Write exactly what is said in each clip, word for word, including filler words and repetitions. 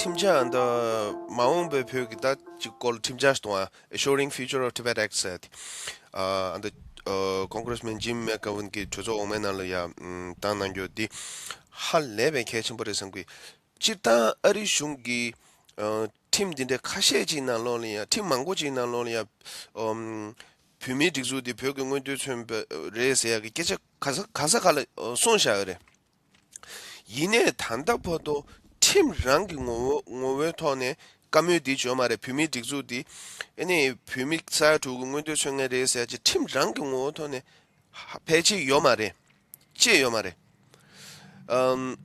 ཁྲིམས་འཆར་འདི་མ་འོངས་པའི་བོད་ཀྱི་ད་ཅིག་སྐོར་ལ་ཁྲིམས་འཆར་ཞིག་གཏོང་བ། Assuring Future of Tibet Act ཟེར་ཏེ། ཨ་འདི་ཨ་Congressman Jim McGovern གྱི་གྲོས་ཚོགས་འོག་མའི་ནང་ལ་ཡ་ཨམ་བཏང་གནང་རྒྱུ་འདི་ཧ་ལས་པའི་གལ་ཆེན་པོ་རེད་བསམ་གི། སྤྱིར་བཏང་ཨ་རི་གཞུང་གི་ཨ་ཁྲིམས་འདི་འདྲའི་ཁ་ཤས་ཅིག་ནང་ལོགས་ལ་ཡ་ཁྲིམས་མང་པོ་ཅིག་ནང་ལོགས་ལ་ཡ་ཨམ་བོད་མིའི་སྒྲིག་འཛུགས་འདི་བོད་ཀྱི་མངོན་འདོད་མཚོན་པ་རེད་ཟེར་ཡ་གི་སྐད་ཆ་ག་ས་ག་ས་ག་ལ་ཨ་གསུངས་བཞག་ཡོད་རེད། ཡིན་ནའི་ད་ལྟ་བར་དུ་ཁྲིམས་རང་གི་ངོ་བོ་ངོ་བོའི་ཐོག་ནས་བཀའ་མོལ་འདི་བྱོས་མ་རེད། བོད་མིའི་སྒྲིག་འཛུགས་འདི་ཨ་ནི་བོད་མི་ས་ཡ་དྲུག་གི་མངོན་འདོད་མཚོན་མཁན་རེད་ཟེར་ཅིག་ཁྲིམས་རང་གི་ངོ་བོའི་ཐོག་ནས་ཕལ་ཆེར་ཡོད་མ་རེད། ཅེས་ཡོད་མ་རེད། ཨམ།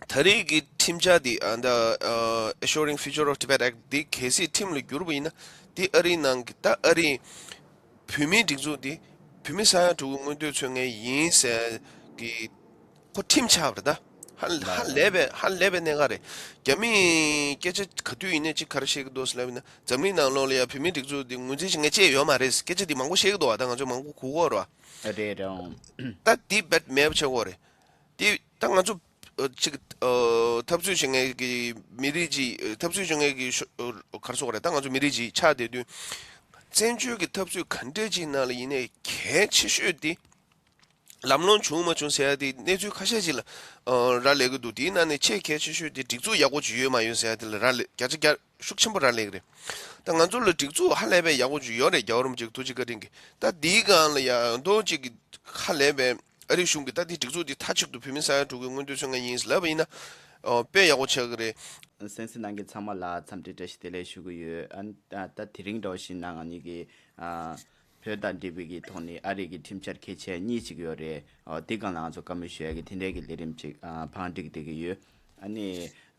ད་རེས་ཀྱི་ཁྲིམས་འཆར་འདི་ཨ་ད་ཨ་Assuring Future of Tibet Act འདི་གལ་སྲིད་ཁྲིམས་ལ་བསྒྱུར་བ་ཡིན་ན། འདི་ཨ་རིའི་ནང་གི་ད་ཨ་རིའི་བོད་མིའི་སྒྲིག་འཛུགས་འདི་བོད་མི་ས་ཡ་དྲུག་གི་མངོན་འདོད་མཚོན་མཁན་ཡིན་ཟེར་གི་ཁོ་ཁྲིམས་ཆགས་པ་རེད་ད། ཧ་ཧ་ལས་པའི་ཧ་ལས་པའི་གནད་འགག་རེད། རྒྱ་མིས་སྐད་ཆ་ག་དུས་ཡིན་ནའི་ཅིག་ག་རེ་བཤད་ཀྱི་འདུག་ཟེར་ལབ་ཡིན་ན། འཛམ་གླིང་ནང་ལོགས་ལ་ཡ་བོད་མིའི་སྒྲིག་འཛུགས་འདི་ངོས་འཛིན་བྱེད་མཁན་ཅིག་ཡོད་མ་རེད། སྐད་ཆ་འདི་མང་པོ་བཤད་ཀྱི་འདུག་བ། ད་ང་ཚོས་མང་པོ་གོ་གི་ཡོད་རེད་བ། རེད་རེད། ད་འདི་རྦད་མེད་པ་བྱེད་དགོས་རེད། དེ་ད་ང་ཚོ་ཨ་ཅིག་ཨ་འཐབ་རྩོད་བྱེད་མཁན་གྱི་མི་རིགས་ཅིག་ཨ་འཐབ་རྩོད་བྱེད་མཁན་གྱི་ཤོ་ཨ་ག་རེ་ཟེར་དགོས་རེད། ད་ང་ཚོ་མི་རིགས་ཅིག་ཆགས་བསྡད་དུས། བཙན་བྱོལ་གྱི་འཐབ་རྩོད་ག་འདྲས་ཅིག་ནང་ལ་ཡིན་ནའི་གལ་ཆེ་ཤོས་དེ་ལམ་ལྷོང་བྱུང་མ་བྱུང་ཟེར་ཡ་དེ་གནས་ཚུལ་ཁ་ཤས་ཅིག་ལ་ཨ་རག་ལས་ཀྱི་འདུག་དེའི་ནང་ནས་ཆེས་གལ་ཆེ་ཤོས་དེ་སྒྲིག་འཛུགས་ཡག་པོ་ཅིག་ཡོད་མ་ཡོད་ཟེར་ཡ་དེ་ལ་རག་ལས་བརྒྱ་ཆ་བརྒྱ་ཤུགས་ཆེན་པོ་རག་ལས་ཀྱི་རེད། ད་ང་ཚོ་ལ་སྒྲིག་འཛུགས་ཧ་ལས་པའི་ཡག་པོ་ཅིག་ཡོད་རེད། རྒྱལ་བ་རིན་པོ་ཆེ་ཐུགས་རྗེ་བཀའ་དྲིན་གྱིས། ད་དེའི་སྒང་ལ་ཡ་མདོ་ཅིག་ཧ་ལས་པའི་ཨ་རིའི་གཞུང་གིས་ད་དེ་སྒྲིག་འཛུགས་འདི་མཐའ་གཅིག་ཏུ་བོད་མི་ས་ཡ་དྲུག་གི་མངོན་འདོད་མཚོན་མཁན་ཡིན་ལབ་པ་ཡིན་ན། ཨོ་དཔེ་ཡག་པོ་ཆགས་ཀྱི་རེད། གསན་གཟིགས་གནང་མཁན་ཚང་མ་ལ་འཚམས་འདྲི་བཀྲ་ཤིས་བདེ་ལེགས་ཞུ་གི་ཡོད། ཨ་ད་དེ་རིང་འདྲ་བོ་ཞིག་ན་ང་གཉིས་ཀྱིས་ཨ་བོད་དང་འབྲེལ་བའི་གི་ཐོག་ནས་ཨ་རི་གི་ཁྲིམས་འཆར་གལ་ཆེ་གཉིས་ཅིག་ཡོད་རེད། ཨོ་དེ་སྒང་ལ་ང་ཚོ་བཀའ་མོལ་ཞུ་ཡ་གི་དེ་འདྲའི་གི་ལས་རིམ་ཅིག་ཨ་བང་སྒྲིག་བསྡད་ཀྱི་ཡོད། ཨ་ནི་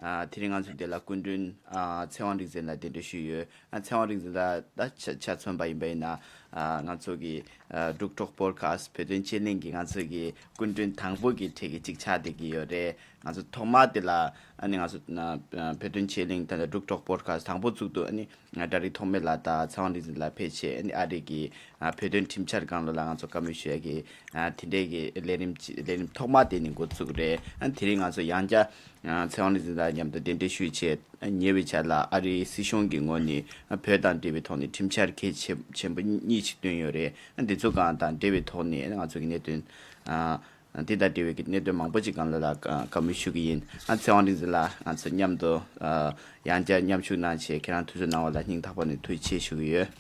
ཨ་དེ་རིང་ང་ཚོ་འདི་ལ་སྐུ་མགྲོན་ཨ་ཚེ་དབང་རིག་འཛིན་ལགས་གདན་འདྲེན་ཞུས་ཡོད། ཨ་ཚེ་དབང་རིག་འཛིན་ལགས་ད་ཆ་ཆ་མཚོན་པ་ཡིན་པ་ཡིན་ན། ཨ་ང་ཚོ་གི་ཨ་འབྲུག་གྲོགས་པོ་ཌི་ཁ་སི་བོད་དོན་དཔྱད་གླེང་གི་ང་ཚོ་གི་སྐུ་མགྲོན་དང་པོ་གི་གྲས་ཀྱི་གཅིག་ཆགས་བསྡད་ཀྱི་ཡོད་རེད། ང་ཚོ་ཐོག་མ་དེ་ལ་ཨ་ནི་ང་ཚོ་ཨ་བོད་དོན་དཔྱད་གླེང་ད་ལྟ་འབྲུག་གྲོགས་པོ་ཌི་ཁ་སི་དང་པོ་བཙུགས་དུས། ཨ་ནི་ང་སྒྲ་རིག་ཐོགས་མེད་ལགས་དང་ཚེ་དབང་རིག་འཛིན་ལགས་ཕེབས་བྱས། ཨ་ནི་ཨ་རི་གི་ཨ་བོད་དོན་ཁྲིམས་འཆར་སྒང་ལ་ལ་ང་ཚོ་བཀའ་མོལ་ཞུ་ཡ་གི་ཨ་དེ་འདྲའི་གི་ལས་རིམ་ཅིག་ལས་རིམ་ཐོག་མ་དེ་ནས་འགོ་བཙུགས་རེད། ཨ་དེ་རིང་ང་ཚོ་ཡང་བསྐྱར་ཨ་ཚེ་དབང་རིག་འཛིན་ལགས་མཉམ་དུ་གདན་འདྲེན་ཞུས་བྱས། ཨ་ཉེ་བའི་ཆར་ལ་ཨ་རིའི་སྲིད་གཞུང་གི་ངོས་ནས་ཨ་བོད་དང་འབྲེལ་བའི་ཐོག་ནས་ཁྲིམས་འཆར་གལ་ཆེ་ཆེན་པོ་གཉིས་ཤིག་བཏོན་ཡོད་རེད། ཨ་འདི་ཚོ་སྒང་དང་འབྲེལ་བའི་ཐོག་ནས་ང་ཚོ་གི་གནད་དོན་ཨ་འདི་དང་འབྲེལ་བའི་གི་གནད་དོན་མང་པོ་ཅིག་སྒང་ལ་ལ་བཀའ་མོལ་ཞུ་གི་ཡིན། ཨ་ཚེ་དབང་རིག་འཛིན་ལགས་ང་ཚོ་མཉམ་དུ་ཨ་ཡང་བསྐྱར་མཉམ་ཞུགས་གནང་བྱས་ཁྱེད་རང་ཐུགས་གསོ་གནང་བ་ལ་སྙིང་ཐག་པ་ནས་ཐུགས་རྗེ་ཆེ་ཞུ་གི་ཡོད།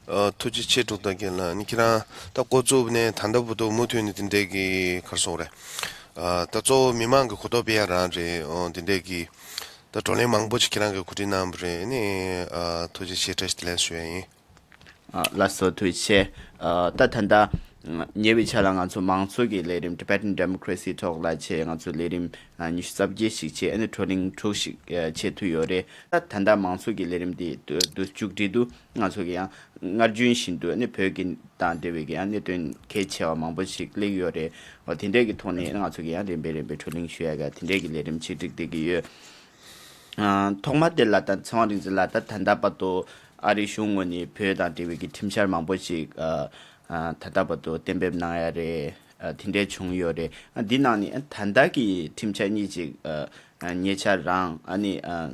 ཨ་ཐུགས་རྗེ་ཆེ་འབྲུག་རྟ་རྒན་ལགས། ཨ་ནི་ཁྱེད་རང་ད་འགོ་བཙུགས་ནས་ད་ལྟ་བར་དུ་མུ་མཐུད་ནས་དེ་འདྲའི་གི་ག་རེ་ཟེར་དགོས་རེད། ཨ་ད་གཙོ་བོ་མི་མང་གི་གོ་རྟོགས་སྤེལ་ཡ་རང་རེད། ཨོ་དེ་འདྲའི་གི་ད་བགྲོ་གླེང་མང་པོ་ཅིག་ཁྱེད་རང་གིས་གོ་སྒྲིག་གནང་བ་རེད། ཨ་ནི་ཨ་ཐུགས་རྗེ་ཆེ། བཀྲ་ཤིས་བདེ་ལེགས་ཞུ་ཡ་ཡིན། ཨ་ལགས་སོ། ཐུགས་རྗེ་ཆེ། ཨ་ད་ད་ལྟ་ཉེ་བའི་ཆར་ལ་ང་ཚོ་མང་གཙོ་གི་ལས་རིམ་Tibetan Democracy ཐོག་ལ་བྱས་ང་ཚོ་ལས་རིམ་ཨ་ཉི་ཤུ་རྩ་བརྒྱད་ཞིག་བྱས། ཨ་ནི་བགྲོ་གླེང་དྲུག་ཞིག་ཨ་བྱེད་ཐུབ་ཡོད་རེད། ད་ད་ལྟ་མང་གཙོ་གི་ལས་རིམ་དེ་དུ་དུ་མཇུག་སྒྲིལ་དུས་ང་ཚོ་གི་ཡང་སྔར་རྒྱུན་བཞིན་དུ་ཨ་ནི་བོད་ཀྱི་དང་འབྲེལ་བའི་གི་ཡང་གནད་དོན་གལ་ཆེ་བ་མང་པོ་ཞིག་སླེབས་ཡོད་རེད། འོ་དེ་འདྲའི་གི་ཐོག་ནས་ང་ཚོ་གི་ཡང་རིམ་པས་རིམ་པས་བགྲོ་གླེང་ཞུ་ཡ་ག་དེ་འདྲའི་གི་ལས་རིམ་ཆིག་སྒྲིལ་བསྡད་ཀྱི་ཡོད། ཨ་ཐོག་མ་དེ་ལ་ད་ཚེ་དབང་རིག་འཛིན་ལགས་ད་ད་ལྟ་བར་དུ་ཨ་རིའི་གཞུང་ངོས་ནས་བོད་དང་འབྲེལ་བའི་གི་ཁྲིམས་འཆར་མང་པོ་ཞིག་ཨ་ཨ་ད་ལྟ་བར་དུ་གཏན་འབེབས་གནང་ཡ་རེད། ཨ་དེ་འདྲའི་བྱུང་ཡོད་རེད། ཨ་འདི་ནང་ནས་ཨ་ད་ལྟ་གི་ཁྲིམས་འཆར་གཉིས་ཅིག་ཨ་ཨ་ཉེ་ཆར་རང་ཨ་ནི་ཨ་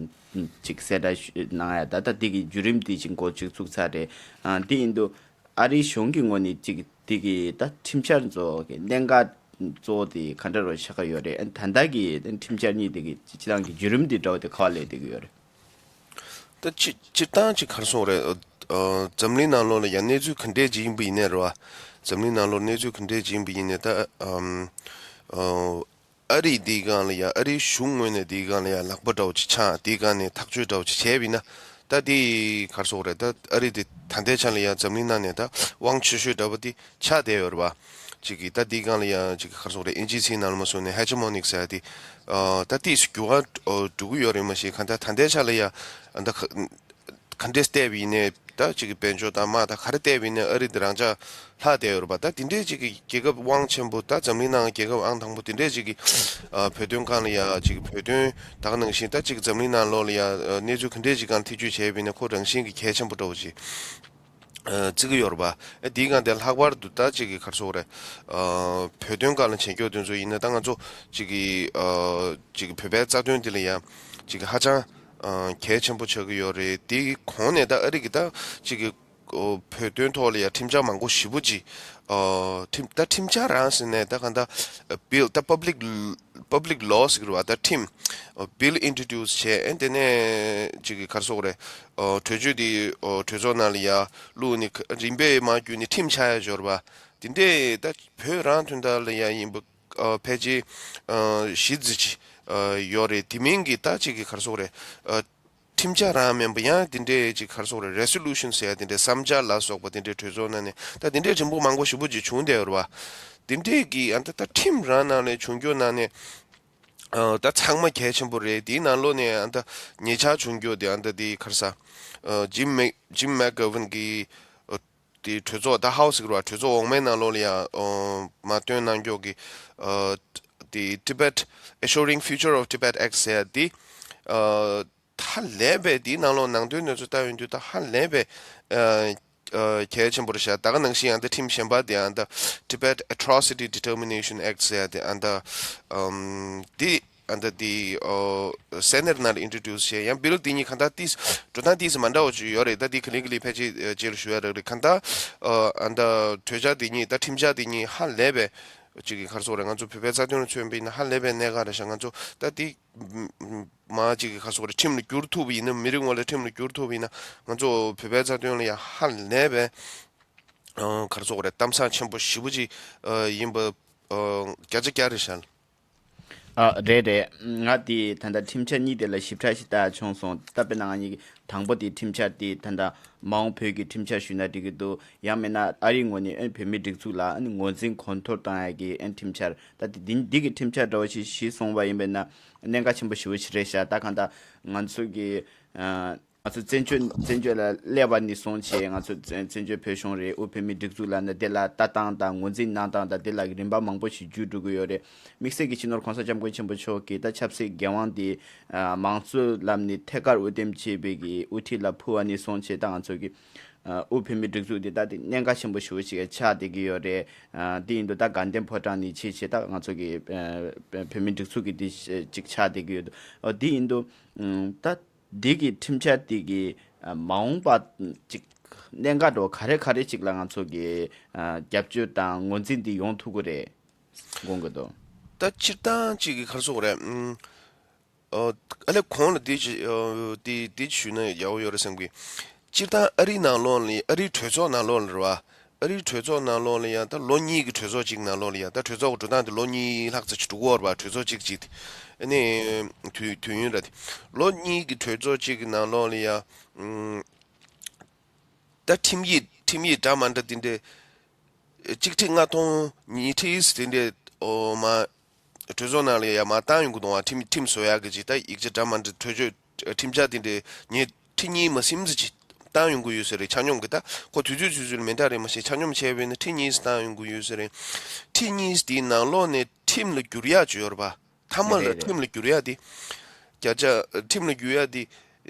ཅིག་གསལ་བསྒྲགས་ཞུ་གནང་ཡ། ད་ལྟ་འདི་གི་བརྒྱུད་རིམ་འདི་ཅིག་འགོ་ཅིག་བཙུགས་ཚར་རེད། ཨ་འདི་ཡིན་དུས་ཨ་རིའི་གཞུང་གི་ངོས་ནས་ཅིག་འདི་གི་ད་ཁྲིམས་འཆར་ཚོ་གི་གནད་འགག་གཙོ་བོ་དེ་ག་འདྲ་རུ་ཆགས་ཀྱི་ཡོད་རེད། ཨ་ད་ལྟ་གི་ཁྲིམས་འཆར་གཉིས་དེ་གི་སྤྱི་བཏང་གི་བརྒྱུད་རིམ་དེ་འདྲ་བོ་དེ་ག་པར་སླེབས་བསྡད་ཀྱི་ཡོད་རེད། ད་སྤྱི་སྤྱིར་བཏང་ཅིག་ག་རེ་ཟེར་དགོས་རེད། ཨ་འཛམ་གླིང་ནང་ལོགས་ལ་ཡང་གནས་ཚུལ་ག་འདྲས་ཅིག་ཡིན་པ་ཡིན་ནའི་རེད་བ། འཛམ་གླིང་ནང་ལོགས་གནས་ཚུལ་ག་འདྲས་ཅིག་ཡིན་པ་ཡིན་ནའི་ད་ཨམ་ཨ་རི་འདིའི་སྒང་ལ་ཡ་ཨ་རིའི་གཞུང་ངོས་ནས་འདིའི་སྒང་ལ་ཡ་ལག་པ་འདྲ་བོ་ཅིག་འཆང་། འདིའི་སྒང་ནས་ཐག་གཅོད་འདྲ་བོ་ཅིག་བྱས་པ་ཡིན་ན། ད་འདི་ག་རེ་ཟེར་དགོས་རེད། ད་ཨ་རི་འདི་ད་ལྟའི་ཆ་ལ་ཡ་འཛམ་གླིང་ནང་ནས་ད་དབང་ཆེ་ཤོས་འདྲ་བོ་འདི་ཆགས་བསྡད་ཡོད་རེད་བ། ཅིག་གིས་ད་འདིའི་སྒང་ལ་ཡ་ཅིག་ག་རེ་ཟེར་དགོས་རེད། ཨིན་ཇིའི་ཚིག་ནང་ལ་མ་སོང་ནས་ཧེ་ཇི་མོ་ནིག་ཟེར་ཡ་འདི་ཨ་ད་ཏིས་འགྱུར་བ་འགྲོ་གི་ཡོད་རེད། མ་གཞི་གང་ལྟར་ད་ལྟའི་ཆ་ལ་ཡ་ཨ་ད་ག་ག་འདྲས་བལྟས་པ་ཡིན་ནའི་ད་ཅིག་གི་དཔལ་འབྱོར་དང་དམག་དང་ག་རེ་བལྟས་པ་ཡིན་ནའི་ཨ་རི་འདི་རང་འཇགས་ལྷག་བསྡད་ཡོད་རེད་པ། ད་དེ་འདྲའི་ཅིག་གི་རྒྱལ་ཁབ་དབང་ཆེན་པོ། ད་འཛམ་གླིང་ནང་རྒྱལ་ཁབ་ཨང་དང་པོ་དེ་འདྲའི་ཅིག་གི་ཨ་བོད་དོན་སྒང་ལ་ཡ་ཅིག་བོད་དོན་ད་ག་ནང་བཞིན་ད་ཅིག་འཛམ་གླིང་ནང་ལོགས་ལ་ཡ་ཨ་གནས་ཚུལ་ག་འདྲའི་ཅིག་སྒང་ཐེ་བྱུས་བྱས་པ་ཡིན་ནའི་ཁོ་རང་བཞིན་གྱི་གལ་ཆེན་པོ་འདྲ་བོ་ཅིག་ཨ་བརྩི་གི་ཡོད་རེད་པ། ཨ་དེའི་སྒང་དེ་ལྷག་པར་དུ་ད་ཅིག་གི་ག་རེ་ཟེར་དགོས་རེད། ཨ་བོད་དོན་སྒང་ལ་བྱེད་སྐྱོ་དེ་ཚོ་ཡིན་ན་ད་ང་ཚོ་ཅིག་གི་ཨ་ཅིག་གི་བོད་པའི་རྩ་དོན་དེ་ལ་ཡ་ཅིག་གི་ཧ་ཅང་ ཨ་གལ་ཆེན་པོ་ཆགས་ཀྱི་ཡོད་རེད། དེའི་གོང་ནས་ད་ཨ་རི་གི་ད་ཅིག་གི་ཨོ་བོད་དོན་ཐོག་ལ་ཡང་ཁྲིམས་འཆར་མང་པོ་ཞེ་པོ་ཅིག་ཨོ་ཁྲིམས་ད་ཁྲིམས་འཆར་རང་ཟེར་ནས་ད་གང་ལྟར་ཨ་བིལ་ད་པབ་ལིག་པབ་ལིག་ལོ་ཟེར་གི་རེད་བ། ད་ཁྲིམས་ཨོ་བིལ་ཨིན་ཊྲོ་ཌིའུ་སི་བྱས། ཨ་དེ་ནས་ཅིག་གི་ག་རེ་ཟེར་དགོས་རེད། ཨོ་གྲོས་ཆོད་དེ་ཨོ་གྲོས་ཚོགས་ནང་ལ་ཡ་བླུགས་ནས་ཁ་རིམ་པས་མར་བརྒྱུད་ནས་ཁྲིམས་ཆགས་ཡ་ཡོད་རེད་བ། དེ་འདྲས་ད་བོད་རང་དོན་དག་ལ་ཡ་ཡིན་པ་ཨ་ཕལ་ཆེར་ཨ་བཞི་ཙམ་ཅིག་ཨ་ཡོད་རེད། དེ་མིན་གྱི་ད་ཅིག་གི་ག་རེ་ཟེར་དགོས་རེད། ཨ་ཁྲིམས་འཆར་རང་མིན་པ་ཡང་དེ་འདྲས་ཅིག་ག་རེ་ཟེར་དགོས་རེད། རེ་སོ་ལུ་ཤན་ཟེར་ཡ་དེ་འདྲས་བསམ་འཆར་ལ་སོགས་པ་དེ་འདྲས་གྲོས་ཚོགས་ནང་ནས་ད་དེ་འདྲས་རིམ་པ་མང་པོ་ཞེ་པོ་ཅིག་བྱུང་བསྡད་ཡོད་རེད་བ། དེ་འདྲས་ཀྱི་ཨ་ད་ད་ཁྲིམས་རང་ནང་ནས་བྱུང་རྒྱུ་ནང་ནས་ཨ་ད་ཚང་མ་གལ་ཆེན་པོ་རེད། དེའི་ནང་ལོགས་ནས་ཨ་ད་ཉེ་ཆར་བྱུང་རྒྱུ་དེ་ཨ་ད་དེ་ག་རེ་ཟེར། ཨ་ཇིམ་མེག་ཇིམ་མེག་གྷ་ཝན་གྱི་ཨ་དེ་གྲོས་ཚོགས་ད་ཧའུ་སི་གི་རེད་བ། གྲོས་ཚོགས་འོག་མའི་ནང་ལོགས་ལ་ཡང་ཨ་མར་བཏོན་གནང་རྒྱུ་གི་ཨ་དེ་Tibet Assuring Future of Tibet Act ཟེར་ཡ་དེ་ཨ་ཧ་ལས་པའི་དེའི་ནང་ལོགས་ནང་དོན་གནས་ཚུལ་ལྟ་ཡོང་དུས་ད་ཧ་ལས་པའི་ཨ་ཨ་གལ་ཆེན་པོ་རེད་ཤག་ད་ག་ནང་བཞིན་ཨ་ད་ཁྲིམས་གཞན་པ་དེ་ཨ་ད་Tibet Atrocity Determination Act ཟེར་ཡ་དེ་ཨ་ད་ཨམ་དེ་ཨ་ད་དེ་ཨོ་སེ་ནེ་ཊི་ནང་ལ་ཨིན་ཊྲོ་ཌིའུ་སི་བྱས། ཡང་བིལ་དེ་གཉིས་གང་ལྟར་ཏིས་འགྲོ་སྟངས་ཏིས་མ་འདྲ་བ་ཅིག་ཡོད་རེད། ད་དེ་ག་ལེ་ག་ལེ་ཕལ་ཆེར་ཨ་རྗེས་ལ་ཞུ་ཡ་རག་རེད། གང་ལྟར་ཨ་ཨ་ད་གྲོས་འཆར་དེ་གཉིས་ད་ཁྲིམས་འཆར་དེ་གཉིས་ཧ་ལས་པའི་ཅིག་གི་ག་རེ་ཟེར་དགོས་རེད། ང་ཚོ་བོད་པའི་རྩ་དོན་ལ་མཚོན་པ་ཡིན་ན་ཧ་ལས་པའི་གནད་འགག་རེད་ཤག་ང་ཚོ་ད་དེ་མ་ཅིག་གི་ག་རེ་ཟེར་དགོས་རེད། ཁྲིམས་ལ་བསྒྱུར་ཐུབ་པ་ཡིན་ན། མི་རེ་ངོ་ལ་ཁྲིམས་ལ་བསྒྱུར་ཐུབ་པ་ཡིན་ན་ང་ཚོ་བོད་པའི་རྩ་དོན་ལ་ཡང་ཧ་ལས་པའི་ཨ་ག་རེ་ཟེར་དགོས་རེད། གཏམ་བཟང་ཆེན་པོ་ཞེ་པོ་ཅིག་ཨ་ཡིན་པ་ཨ་བརྒྱ་ཆ་བརྒྱ་རེད་ཤག་ཨ་རེད་རེད། ང་དེ་ད་ལྟ་ཁྲིམས་འཆར་གཉིས་དེ་ལ་ཞིབ་ཕྲ་ཞིག་ལྟ་བྱུང་སོང་། ད་དཔེར་ན་ང་གཉིས་ཀྱི་དང་པོ་དེ་ཁྲིམས་འཆར་དེ་ད་ལྟ་མ་འོངས་བོད་ཀྱི་ཁྲིམས་འཆར་ཞུས་ན་འགྲིག་གི་འདུག་ཡང་མིན་ན་ཨ་རིའི་ངོས་ནས་ཨ་བོད་མིའི་སྒྲིག་འཛུགས་ལ་ཨ་ནི་ངོས་འཛིན་གོང་མཐོར་གཏོང་ཡ་གི་ཨ་ཁྲིམས་འཆར། ད་དེ་འདི་འདི་གི་ཁྲིམས་འཆར་འདྲ་བོ་ཞིག་གཞི་བཟུང་བ་ཡིན་པས་ན་གནད་འགག་ཆེན་པོ་ཞེ་པོ་ཞིག་རེད་ཤག་ད་གང་ལྟར་ང་ཚོ་གི་ཨ་ང་ཚོ་བཙན་བྱོལ་བཙན་བྱོལ་ལ་སླེབས་པ་ནས་བཟུང་བྱས་ང་ཚོ་བཙན་བཙན་བྱོལ་བོད་གཞུང་རེད། དབུས་བོད་མིའི་སྒྲིག་འཛུགས་ལབ་ན་དེ་ལ་ལྟ་སྟངས་དང་ངོས་འཛིན་གནང་སྟངས་དང་དེ་ལ་རིམ་པ་མང་པོ་ཞིག་བརྒྱུད་འགྲོ་གི་ཡོད་རེད། དམིགས་བསལ་གྱི་སྤྱི་ནོར་༸གོང་ས་༸སྐྱབས་མགོན་ཆེན་པོ་མཆོག་གིས་ད་ཆབ་སྲིད་འགན་དབང་དེ་ཨ་མང་གཙོའི་ལམ་ནས་ཐད་ཀར་དབུ་འདེམས་བྱས་པའི་གི་དབུ་ཁྲིད་ལ་ཕུལ་བ་ནས་བཟུང་བྱས་ད་ང་ཚོ་གི་ཨ་དབུས་བོད་མིའི་སྒྲིག་འཛུགས་དེ་ད་དེ་གནད་འགག་ཆེན་པོ་ཞེ་པོ་ཞིག་ཆགས་བསྡད་ཀྱི་ཡོད་རེད། ཨ་དེ་ཡིན་དུས་ད་དགའ་ལྡན་ཕོ་བྲང་ནས་བྱས་བྱས་ད་ང་ཚོ་གི་ཨ་བོད་མིའི་སྒྲིག་འཛུགས་ཀྱི་དེ་ཅིག་ཆགས་བསྡད་ཀྱི་ཡོད་འདུག་ཨ་དེ་ཡིན་དུས་ད་འདི་གི་ཁྲིམས་འཆར་འདི་གི་ཨ་མ་འོངས་པ་ཅིག་གནད་འགག་འགྲོ་ག་རེ་ག་རེ་ཅིག་ལ་ང་ཚོ་གི་ཨ་རྒྱབ་སྐྱོར་དང་ངོས་འཛིན་འདི་ཡོང་ཐུབ་ཀྱི་རེད་དགོངས་ཀྱི་འདུག་ད་སྤྱིར་བཏང་ཅིག་གི་ག་རེ་ཟེར་དགོས་རེད། ཨུམ། ཨ་ཨ་ལས་གོང་ལ་འདི་ཅི་ཨ་འདི་འདི་ཞུས་ན་ཡག་པོ་ཡོད་རེད་བསམ་གི། སྤྱིར་བཏང་ཨ་རིའི་ནང་ལོགས་ལ་ཨ་རིའི་གྲོས་ཚོགས་ནང་ལོགས་ལ་རེད་བ། ཨ་རིའི་གྲོས་ཚོགས་ནང་ལོགས་ལ་ཡང་ད་ལོ་གཉིས་ཀྱི་གྲོས་ཚོགས་གཅིག་ནང་ལོགས་ལ་ཡང་ད་གྲོས་ཚོགས་ཀྱི་འགྲོ་སྟངས་དེ་ལོ་གཉིས་ལྷག་ཙམ་ཅིག་འགྲོ་གི་ཡོད་རེད་བ། གྲོས་ཚོགས་གཅིག་གཅིག་དེ། ཨ་ནི་དུས་དུས་ཡུན་ར་དེ། ལོ་གཉིས་ཀྱི་གྲོས་ཚོགས་གཅིག་གི་ནང་ལོགས་ལ་ཡང་ཨུམ། ད་ཁྲིམས་ཡིག་ཁྲིམས་ཡིག་འདྲ་མ་འདྲ་དེ་འདྲས་གཅིག་ཁྲི་ལྔ་སྟོང་ཉིས་ཁྲི་དེ་འདྲས་ཨོ་མ། གྲོས་ཚོགས་ནང་ལ་ཡ་མ་བཏང་ཡོང་གི་འདུག་བ། ཁྲིམས་ཁྲིམས་བཟོ་ཡག་གི་ཅིག་ད་ཡིག་ཆ་འདྲ་མ་འདྲ་གྲོས་ཆོད་ཁྲིམས་འཆར་དེ་འདྲས་ཉིས་ཁྲི་གཉིས་མ་ཟིན་ཙམ་ཅིག་བཏང་ཡོང་གི་ཡོད་ས་རེད། ཆ་སྙོམས་ཀྱི་ད་ཁོ་དུས་ཚོད་དུས་ཚོད་ལ་མི་འདྲ་རེད། མ་གཞི་ཆ་སྙོམས་བྱས་པས་ན་ཁྲི་གཉིས་བཏང་ཡོང་གི་ཡོད་ས་རེད། ཁྲི་གཉིས་དེའི་ནང་ལོགས་ནས་ཁྲིམས་ལ་བསྒྱུར་ཡག་ཅིག་ཡོད་རེད་པ། མཐའ་མ་ལ་རེད་རེད། ཁྲིམས་ལ་བསྒྱུར་ཡག་དེ། བརྒྱ་ཆ་ཁྲིམས་ལ་བསྒྱུར་ཡག་དེ་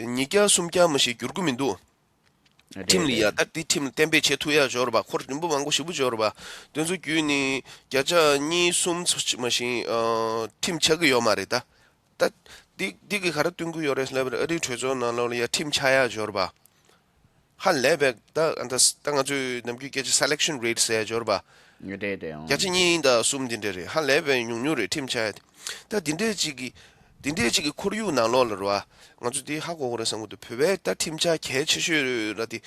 ཉིས་བརྒྱ་སུམ་བརྒྱ་མ་གཞི་བསྒྱུར་གི་མི་འདུག་རེད་ཁྲིམས་ལ་ཡ་རེད། ད་དེ་ཁྲིམས་གཏན་འབེབས་བྱེད་ཐུབ་ཡ་འབྱོར་བ། ཁོར་རིམ་པ་མང་པོ་ཞེ་པོ་འབྱོར་བ། དེ་ཚོ་བརྒྱུད་ནས་བརྒྱ་ཆ་གཉིས་གསུམ་ཙམ་མ་ཞིག་ཨ་ཁྲིམས་ཆགས་ཀྱི་ཡོད་མ་རེད་ད། ད་འདི་འདི་གི་ག་རེ་སྟོན་གྱི་ཡོད་རེད་ལབ་པ་རེད། ཨ་རིའི་གྲོས་ཚོགས་ནང་ལོགས་ལ་ཡ་ཁྲིམས་ཆགས་ཡ་འབྱོར་བ། ཧ་ལས་པའི་ད་ད་ད་ང་ཚོའི་ནམ་རྒྱུན་སྐད་ཆ་selection rate ཟེར་ཡ་འབྱོར་བ། རེད་རེད་ཨང་། བརྒྱ་ཆ་གཉིས་དང་གསུམ་འདི་འདྲ་རེད། ཧ་ལས་པའི་ཉུང་ཉུང་རེད་ཁྲིམས་ཆགས་ཡ་དེ། ད་འདི་འདྲའི་ཅིག་གི་འདི་འདྲའི་ཅིག་གི་ཁོར་ཡུག་ནང་ལོགས་ལ་རེད་བ། ང་ཚོ་འདི་ཧ་གོ་གི་རེད་བསམ་གི་འདུག་བོད་པའི་ད་ཁྲིམས་འཆར་གལ་ཆེ་ཤོས་ལ་དེ་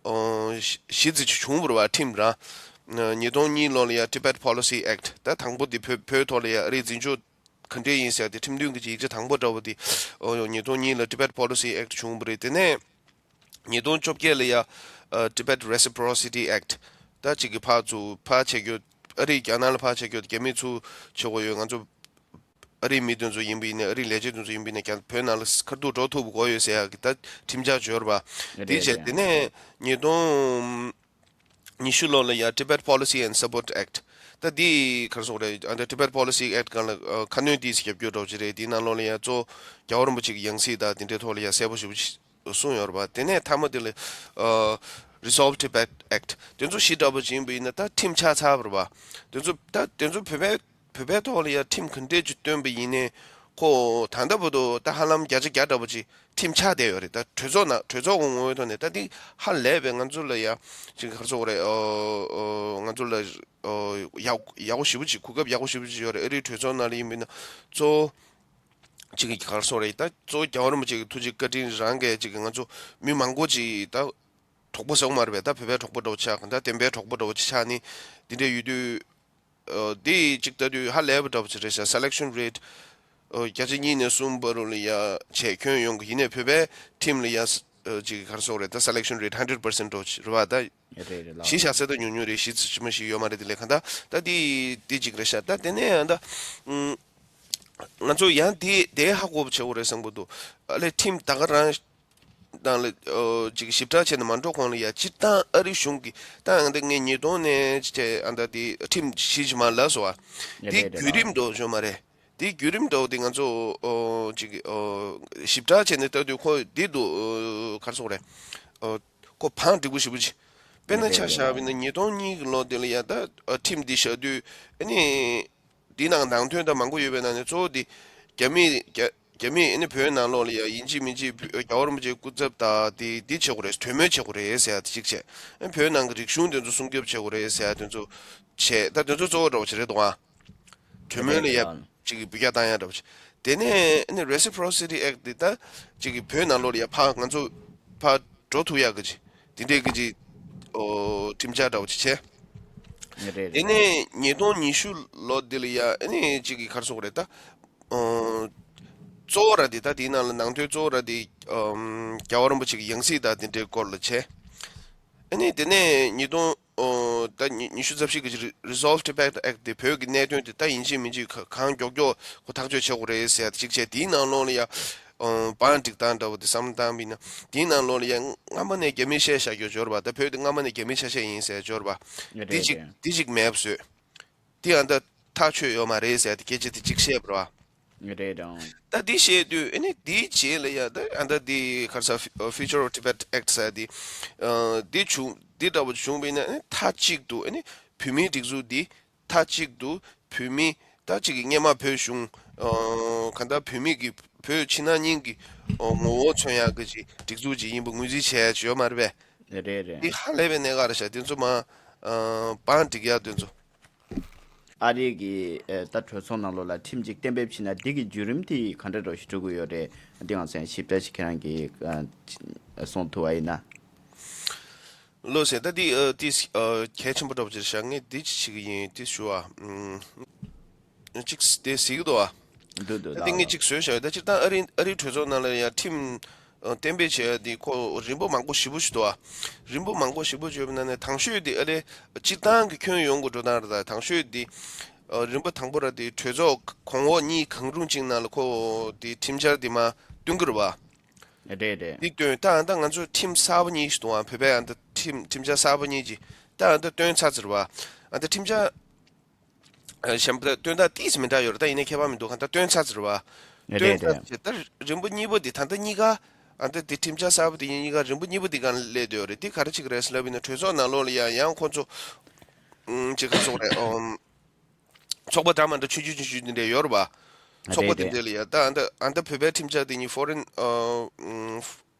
ཨོ་གཞི་གཞི་རྩ་ཅིག་བྱུང་བ་རེད་བ། ཁྲིམས་རང་ཉིས་སྟོང་གཉིས་ལོ་ལ་ཡ་Tibet Policy Act ད་དང་པོ་འདི་བོད་བོད་ཐོག་ལ་ཡ་ཨ་རིའི་འཛིན་སྐྱོང་ག་འདྲས་ཡིན་ཟེར་ཏེ་ཁྲིམས་མཐུན་གྱི་ཡིག་ཆ་དང་པོ་འདྲ་བོ་དེ་ཨོ་ཉིས་སྟོང་གཉིས་ལ་Tibet Policy Act བྱུང་བ་རེད། དེ་ནས་ཉིས་སྟོང་བཅོ་བརྒྱད་ལ་ཡ་ཨ་Tibet Reciprocity Act ད་ཅིག་གི་ཕར་ཚུར་ཕར་བྱེད་རྒྱུ། ཨ་རིས་རྒྱ་ནག་ལ་ཕར་བྱེད་རྒྱུ་རྒྱ་མི་ཚུར་བྱེད་དགོས་ཡོད། ང་ཚོ་ཨ་རིའི་མི་དེ་ཚོ་ཡིན་པ་ཡིན་ན། ཨ་རིའི་ལས་བྱེད་དེ་ཚོ་ཡིན་པ་ཡིན་ན། རྒྱ་བོད་ནང་ལ་ཁ་ཐུག་འགྲོ་ཐུབ་དགོས་ཡོད་ཟེར་ཡག་གི་ད་ཁྲིམས་འཆར་འབྱོར་བ། རེད་དེ་བྱས་རེད། དེ་ནས་ཉིས་སྟོང་ཉི་ཤུ་ལོ་ལ་ཡ་Tibet Policy and Support Act ད་འདི་ག་རེ་ཟེར་དགོས་རེད། ཨ་ད་Tibet Policy Act སྒང་ལ་ཨ་ཁ་སྣོན་ཏོག་ཙམ་བརྒྱབ་རྒྱུ་འདྲ་བོ་ཅིག་རེད། དེའི་ནང་ལོགས་ལ་ཡ་གཙོ་བོ་རྒྱལ་བ་རིན་པོ་ཆེ་གི་ཡང་སྲིད་དང་དེ་འདྲའི་ཐོག་ལ་ཡ་གསལ་པོ་ཞེ་པོ་ཅིག་གསུངས་ཡོད་རེད་པ། དེ་ནས་མཐའ་མ་དེ་ལ་ཨ་Resolve Tibet Act དེ་ཚོ་བཞི་འདྲ་པོ་ཅིག་ཡིན་པ་ཡིན་ན་ད་ཁྲིམས་ཆགས་ཚར་བ་རེད་པ། དེ་ཚོ་ད་དེ་ཚོ་བོད་པའི་བོད་པའི་ཐོག་ལ་ཡ་ཁྲིམས་ག་འདྲས་ཅིག་བཏོན་པ་ཡིན་ནའི་ ཁོ་ད་ལྟ་བར་དུ་ད་ཧ་ལམ་བརྒྱ་ཆ་བརྒྱ་འདྲ་པོ་ཅིག་ཁྲིམས་ཆགས་བསྡད་ཡོད་རེད། ད་གྲོས་ཚོགས་ནང་གྲོས་ཚོགས་ངོ་ངོས་ཐོག་ནས་ད་འདི་ཧ་ལས་པའི་ང་ཚོ་ལ་ཡ་ཅིག་ག་རེ་ཟེར་དགོས་རེད། ཨོ་ཨོ་ང་ཚོ་ལ་ཨོ་ཡག་ཡག་པོ་ཞེ་པོ་ཅིག་གོ་སྐབས་ཡག་པོ་ཞེ་པོ་ཅིག་ཡོད་རེད། ཨ་རིའི་གྲོས་ཚོགས་ནང་ལ་ཡིན་པ་ཡིན་ན་གཙོ་བོ་ཅིག་ག་རེ་ཟེར་དགོས་རེད། ད་གཙོ་བོ་རྒྱལ་བ་རིན་པོ་ཆེ་གི་ཐུགས་རྗེ་བཀའ་དྲིན་རང་གིས་ཅིག་ང་ཚོ་མི་མང་པོ་ཅིག་ད་གྲོགས་པོ་ཟེར་བ་མ་རེད་པས། ད་བོད་པའི་གྲོགས་པོ་འདྲ་པོ་ཆགས། ད་བདེན་པའི་གྲོགས་པོ་འདྲ་པོ་ཅིག་ཆགས་ནི་འདི་འདྲ་ཡོད་དུས། ཨོ་འདི་གཅིག་ལྟ་དུས་ཧ་ལས་པ་འདྲ་པོ་ཅིག་རེད་ཤག selection rate ཨོ་བརྒྱ་ཆ་གཉིས་ནས་གསུམ་བར་ལ་ཡ་བྱས་ཁྱོན་ཡོངས་ཀྱི་ཡིན་ནའི་བོད་པའི་ཁྲིམས་ལ་ཡ་ཨོ་ཅིག་ག་རེ་ཟེར་དགོས་རེད། ད་selection rate hundred percent འདྲ་པོ་ཅིག་རེད་པ། ད་རེད་རེད་ལགས། བཞི་བཞག་ཚད་ད་ཉུང་ཉུང་རེད། བཞི་ཙམ་ཞིག་མ་ཞིག་ཡོད་མ་རེད། དེ་ལས་གང་ལྟར་ད་འདི་འདི་གཅིག་རེད་ཤག་ད་དེ་ནས་ཡང་ད་ཨུམ། ང་ཚོ་ཡང་དེ་དེ་ཧ་གོ་བ་བྱེད་དགོས་རེད་བསམ་གྱི་འདུག་ཨ་ལས་ཁྲིམས་ད་ག་རང་ནང་ལ་ཨོ་ཅིག་ཞིབ་ཕྲ་བྱས་ནས་མ་འགྲོ་གོང་ལ་ཡ་སྤྱིར་བཏང་ཨ་རི་གཞུང་གི་ད་ཨང་ད་ངས་ཉིས་སྟོང་ནས་བྱས་ཨང་ད་དེ་ཁྲིམས་གཞི་ཅིག་མར་ལབ་སོང་བ། རེད་དེ་རེད་རེད་བརྒྱུད་རིམ་ལགས། འགྲོ་བྱུང་མ་རེད། དེ་བརྒྱུད་རིམ་འདྲ་པོ་དེ་ང་ཚོ་ཨོ་ཅིག་ཨོ་ཞིབ་ཕྲ་བྱས་ནས་ལྟ་དུས་ཁོ་འདི་འདུག་ཨོ་ག་རེ་ཟེར་དགོས་རེད། ཨོ་ཁོ་བང་འགྲིག་པོ་ཞེ་པོ་ཅིག་དཔེར་ན་རེད་ཆ་རེད་བཞག་པ་ཡིན་ན་རེད། ཉིས་སྟོང་གཉིས་ཀྱི་ལོ་དེ་ལ་ཡ་ད་ཨོ་ཁྲིམས་འདི་བཞག་དུས་ཨ་ནི། འདི་ནང་ནང་དོན་དང་མང་པོ་ཡོད་པའི་ནང་ནས་གཙོ་བོ་འདི་རྒྱ་མི་རྒྱ་རྒྱ་མི་ཨ་ནི་བོད་ནང་ལོགས་ལ་ཡ་ཡིན་གཅིག་མིན་གཅིག་རྒྱལ་བ་རིན་པོ་ཆེའི་སྐུ་ཚབ་དང་དེ་འདི་བྱེད་དགོས་རེད། གྲོས་མོལ་བྱེད་དགོས་རེད་ཟེར་ཡ་དེ་གཅིག་བྱས། ཨ་ནི་བོད་ནང་གི་རིག་གཞུང་དེ་ཚོ་སྲུང་སྐྱོབ་བྱེད་དགོས་རེད་ཟེར་ཡ་དེ་ཚོ་བྱས། ད་དེ་ཚོ་གཙོ་བོ་འདྲ་པོ་ཅིག་རེད་འདུག་ཨ། གྲོས་མོལ་ལ་ཡ་རེད་རེད། ཅིག་གི་འབུད་རྒྱག་བཏང་ཡ་འདྲ་པོ་ཅིག་དེ་ནས་ཨ་ནི་Reciprocity Act འདི་ད་ཅིག་གི་བོད་ནང་ལོགས་ལ་ཡ་ཕར་ང་ཚོ་ཕར་འགྲོ་ཐུབ་ཡག་གི་ཅིག་དེ་འདྲའི་གི་ཅིག་ཨོ་ཁྲིམས་འཆར་འདྲ་པོ་ཅིག་བྱས། རེད་དེ་རེད། ནས་ཉིས་སྟོང་ཉི་ཤུ་ལོ་འདི་ལ་ཡ་ཨ་ནི་ཅིག་གི་ག་རེ་ཟེར་དགོས་རེད་ད། ཨོ་གཙོ་བོ་ར་འདི་ད་དེའི་ནང་ལ་ནང་དོན་གཙོ་བོ་ར་འདི་ཨམ་རྒྱལ་བ་རིན་པོ་ཆེ་གི་ཡང་སྲིད་དང་དེ་འདྲའི་སྐོར་ལ་བྱས། ཨ་ནི་དེ་ནས་ཉིས་སྟོང་ཨོ་ད་ཉི་ཉི་ཤུ་རྩ་བཞི་གི་Resolve Tibet Act དེ་བོད་ཀྱི་གནད་དོན་དེ་ད་ཡིན་གཅིག་མིན་གཅིག་ག་གང་མགྱོགས་མགྱོགས་ཁོ་ཐག་གཅོད་བྱེད་དགོས་རེད་ཟེར་ཡ་དེ་གཅིག་བྱས། དེའི་ནང་ལོགས་ལ་ཡ་ཨོ་བང་སྒྲིག་སྟངས་འདྲ་པོ་དེ་བསམ་བློ་བཏང་བ་ཡིན་ན་དེའི་ནང་ལོགས་ལ་ཡ་སྔ་མ་ནས་རྒྱ་མིས་བཤད་བཞག་རྒྱུ་འབྱོར་བ། ད་བོད་དེ་སྔ་མ་ནས་རྒྱ་མིའི་ཆ་ཤས་ཡིན་ཟེར་འབྱོར་བ། རེད་དེ་གཅིག་རེད། དེ་གཅིག་མེད་པ་བཟོས། དེ་ཨ་ད་ཐག་ཆོད་ཡོད་མ་རེད་ཟེར་ཏེ་སྐད་ཆ་དེ་གཅིག་བཤད་པ་རེད་བ། རེད་རང་། ད་དེ་བཤད་དུས་ཨ་ནི་དེའི་རྗེས་ལ་ཡ་ད་ཨ་ད་དེ་ག་རེ་ཟེར་Future of Tibet Act ཟེར་དེ་ཨ་དེ་བྱུང་། དེ་འདྲ་པོ་བྱུང་བ་ཡིན་ན་ཨ་ནི་མཐའ་གཅིག་ཏུ་ཨ་ནི་བོད་མིའི་སྒྲིག་འཛུགས་དེ་མཐའ་གཅིག་ཏུ་བོད་མི་ད་གཅིག་གི་སྔོན་མ་བོད་གཞུང་ཨ་གང་ལྟར་བོད་མི་གི་བོད་ཕྱི་ནང་གཉིས་ཀྱི་ཨ་ངོ་བོ་མཚོན་ཡག་གི་ཅིག་སྒྲིག་འཛུགས་ཅིག་ཡིན་པ་ངོས་འཛིན་བྱས་ཡག་ཅིག་ཡོད་མ་རེད་པས། རེད་རེད། དེ་ཧ་ལས་པའི་གནད་འགག་རེད་ཤག་དེ་ཚོ་མ་ཨ་བང་སྒྲིག་ཡག་དེ་ཚོ། ཨ་རི་གི་ཨ་ད་གྲོས་ཚོགས་ནང་ལོགས་ལ་ཁྲིམས་གཅིག་གཏན་འབེབས་བྱས་ན་འདི་གི་བརྒྱུད་རིམ་དེ་ག་འདྲ་འདྲ་ཞིག་འགྲོ་གི་ཡོད་རེད། འདི་ང་ཚོ་ཡང་ཞིབ་ཕྲ་ཞིག་ཁྱེད་རང་གིས་ཨ་གསུང་ཐུབ་པ་ཡིན་ན། ལགས་སེ། ད་འདི་ཨ་འདི་ཨ་གལ་ཆེན་པོ་འདྲ་པོ་ཅིག་རེད་ཤག་ངས་འདི་ཅིག་བྱེད་ཀྱི་ཡིན། འདི་ཞུ་བ་ཨ་ཅིག་དེ་གཟིགས་ཀྱི་འདུག་ཨ། འདུག་འདུག་ད་འདི་ངས་ལགས་ཅིག་བཟོས་བཞག་ཡོད། ད་སྤྱིར་བཏང་ཨ་རི་ཨ་རིའི་གྲོས་ཚོགས་ནང་ལ་ཡང་ཁྲིམས་ཨ་གཏན་འབེབས་བྱས་ཡ་འདི་ཁོ་རིམ་པ་མང་པོ་ཞེ་པོ་ཞིག་འདུག་ཨ། རིམ་པ་མང་པོ་ཞེ་པོ་ཅིག་ཡོད་པ་ནང་ནས་དང་ཤོས་འདི་ཨ་རི་སྤྱིར་བཏང་གི་ཁྱོན་ཡོངས་ཀྱི་འགྲོ་སྟངས་རེད། ད་དང་ཤོས་འདི་ཨ་རིམ་པ་དང་པོ་ར་འདི་གྲོས་ཚོགས་གོང་འོག་གཉིས་གང་རུང་གཅིག་ནང་ལ་ཁོ་འདི་ཁྲིམས་འཆར་འདི་མར་བཏོན་གྱི་རེད་བ། རེད་རེད། འདི་བཏོན་ད་ད་ང་ཚོ་ཁྲིམས་གསར་པ་གཉིས་ཤིག་འདུག་ཨ། བོད་པའི་ཨ་ད་ཁྲིམས་ཁྲིམས་འཆར་གསར་པ་གཉིས་ཅིག་ད་ཨ་ད་བཏོན་ཚར་ཚར་བ། ཨ་ད་ཁྲིམས་འཆར་ཨ་གཞན་པ་ད་བཏོན་སྟངས་ཏིས་མི་འདྲ་ཡོད་རེད། ད་ཡིན་ནའི་ཁྱད་པར་མི་འདུག་ག་ད་བཏོན་ཚར་ཚར་བ། རེད་བཏོན་ཚར་རེད། ཚར་ད་རིམ་པ་གཉིས་པ་འདི་ད་ལྟ་གཉིས་ཀ་ཨ་ད་འདི་ཁྲིམས་འཆར་གསར་པ་འདི་གཉིས་ཀ་རིམ་པ་གཉིས་པ་འདི་ག་སླེབས་བསྡད་ཡོད་རེད། འདི་ག་རེ་བྱེད་ཀྱི་རེད་ཟེར་ལབ་ཡིན་ན་གྲོས་ཚོགས་ནང་ལོགས་ལ་ཡང་ཡང་ཁོ་ཚོ་ཨུམ་ཅིག་ག་ཚོགས་རེད་ཨུམ། ཚོགས་པ་འདྲ་མ་འདྲ་ཆུང་ཆུང་ཆུང་ཆུང་འདི་འདྲ་ཡོད་རེད་པ། ཚོགས་པ་རེད་འདི་འདྲ་རེད། ལ་ཡ་ད་ཨ་ད་ཨ་ད་བོད་པའི་ཁྲིམས་འཆར་འདི་གཉིས་ཧྥོ་རིན་ཨ་ཨུམ་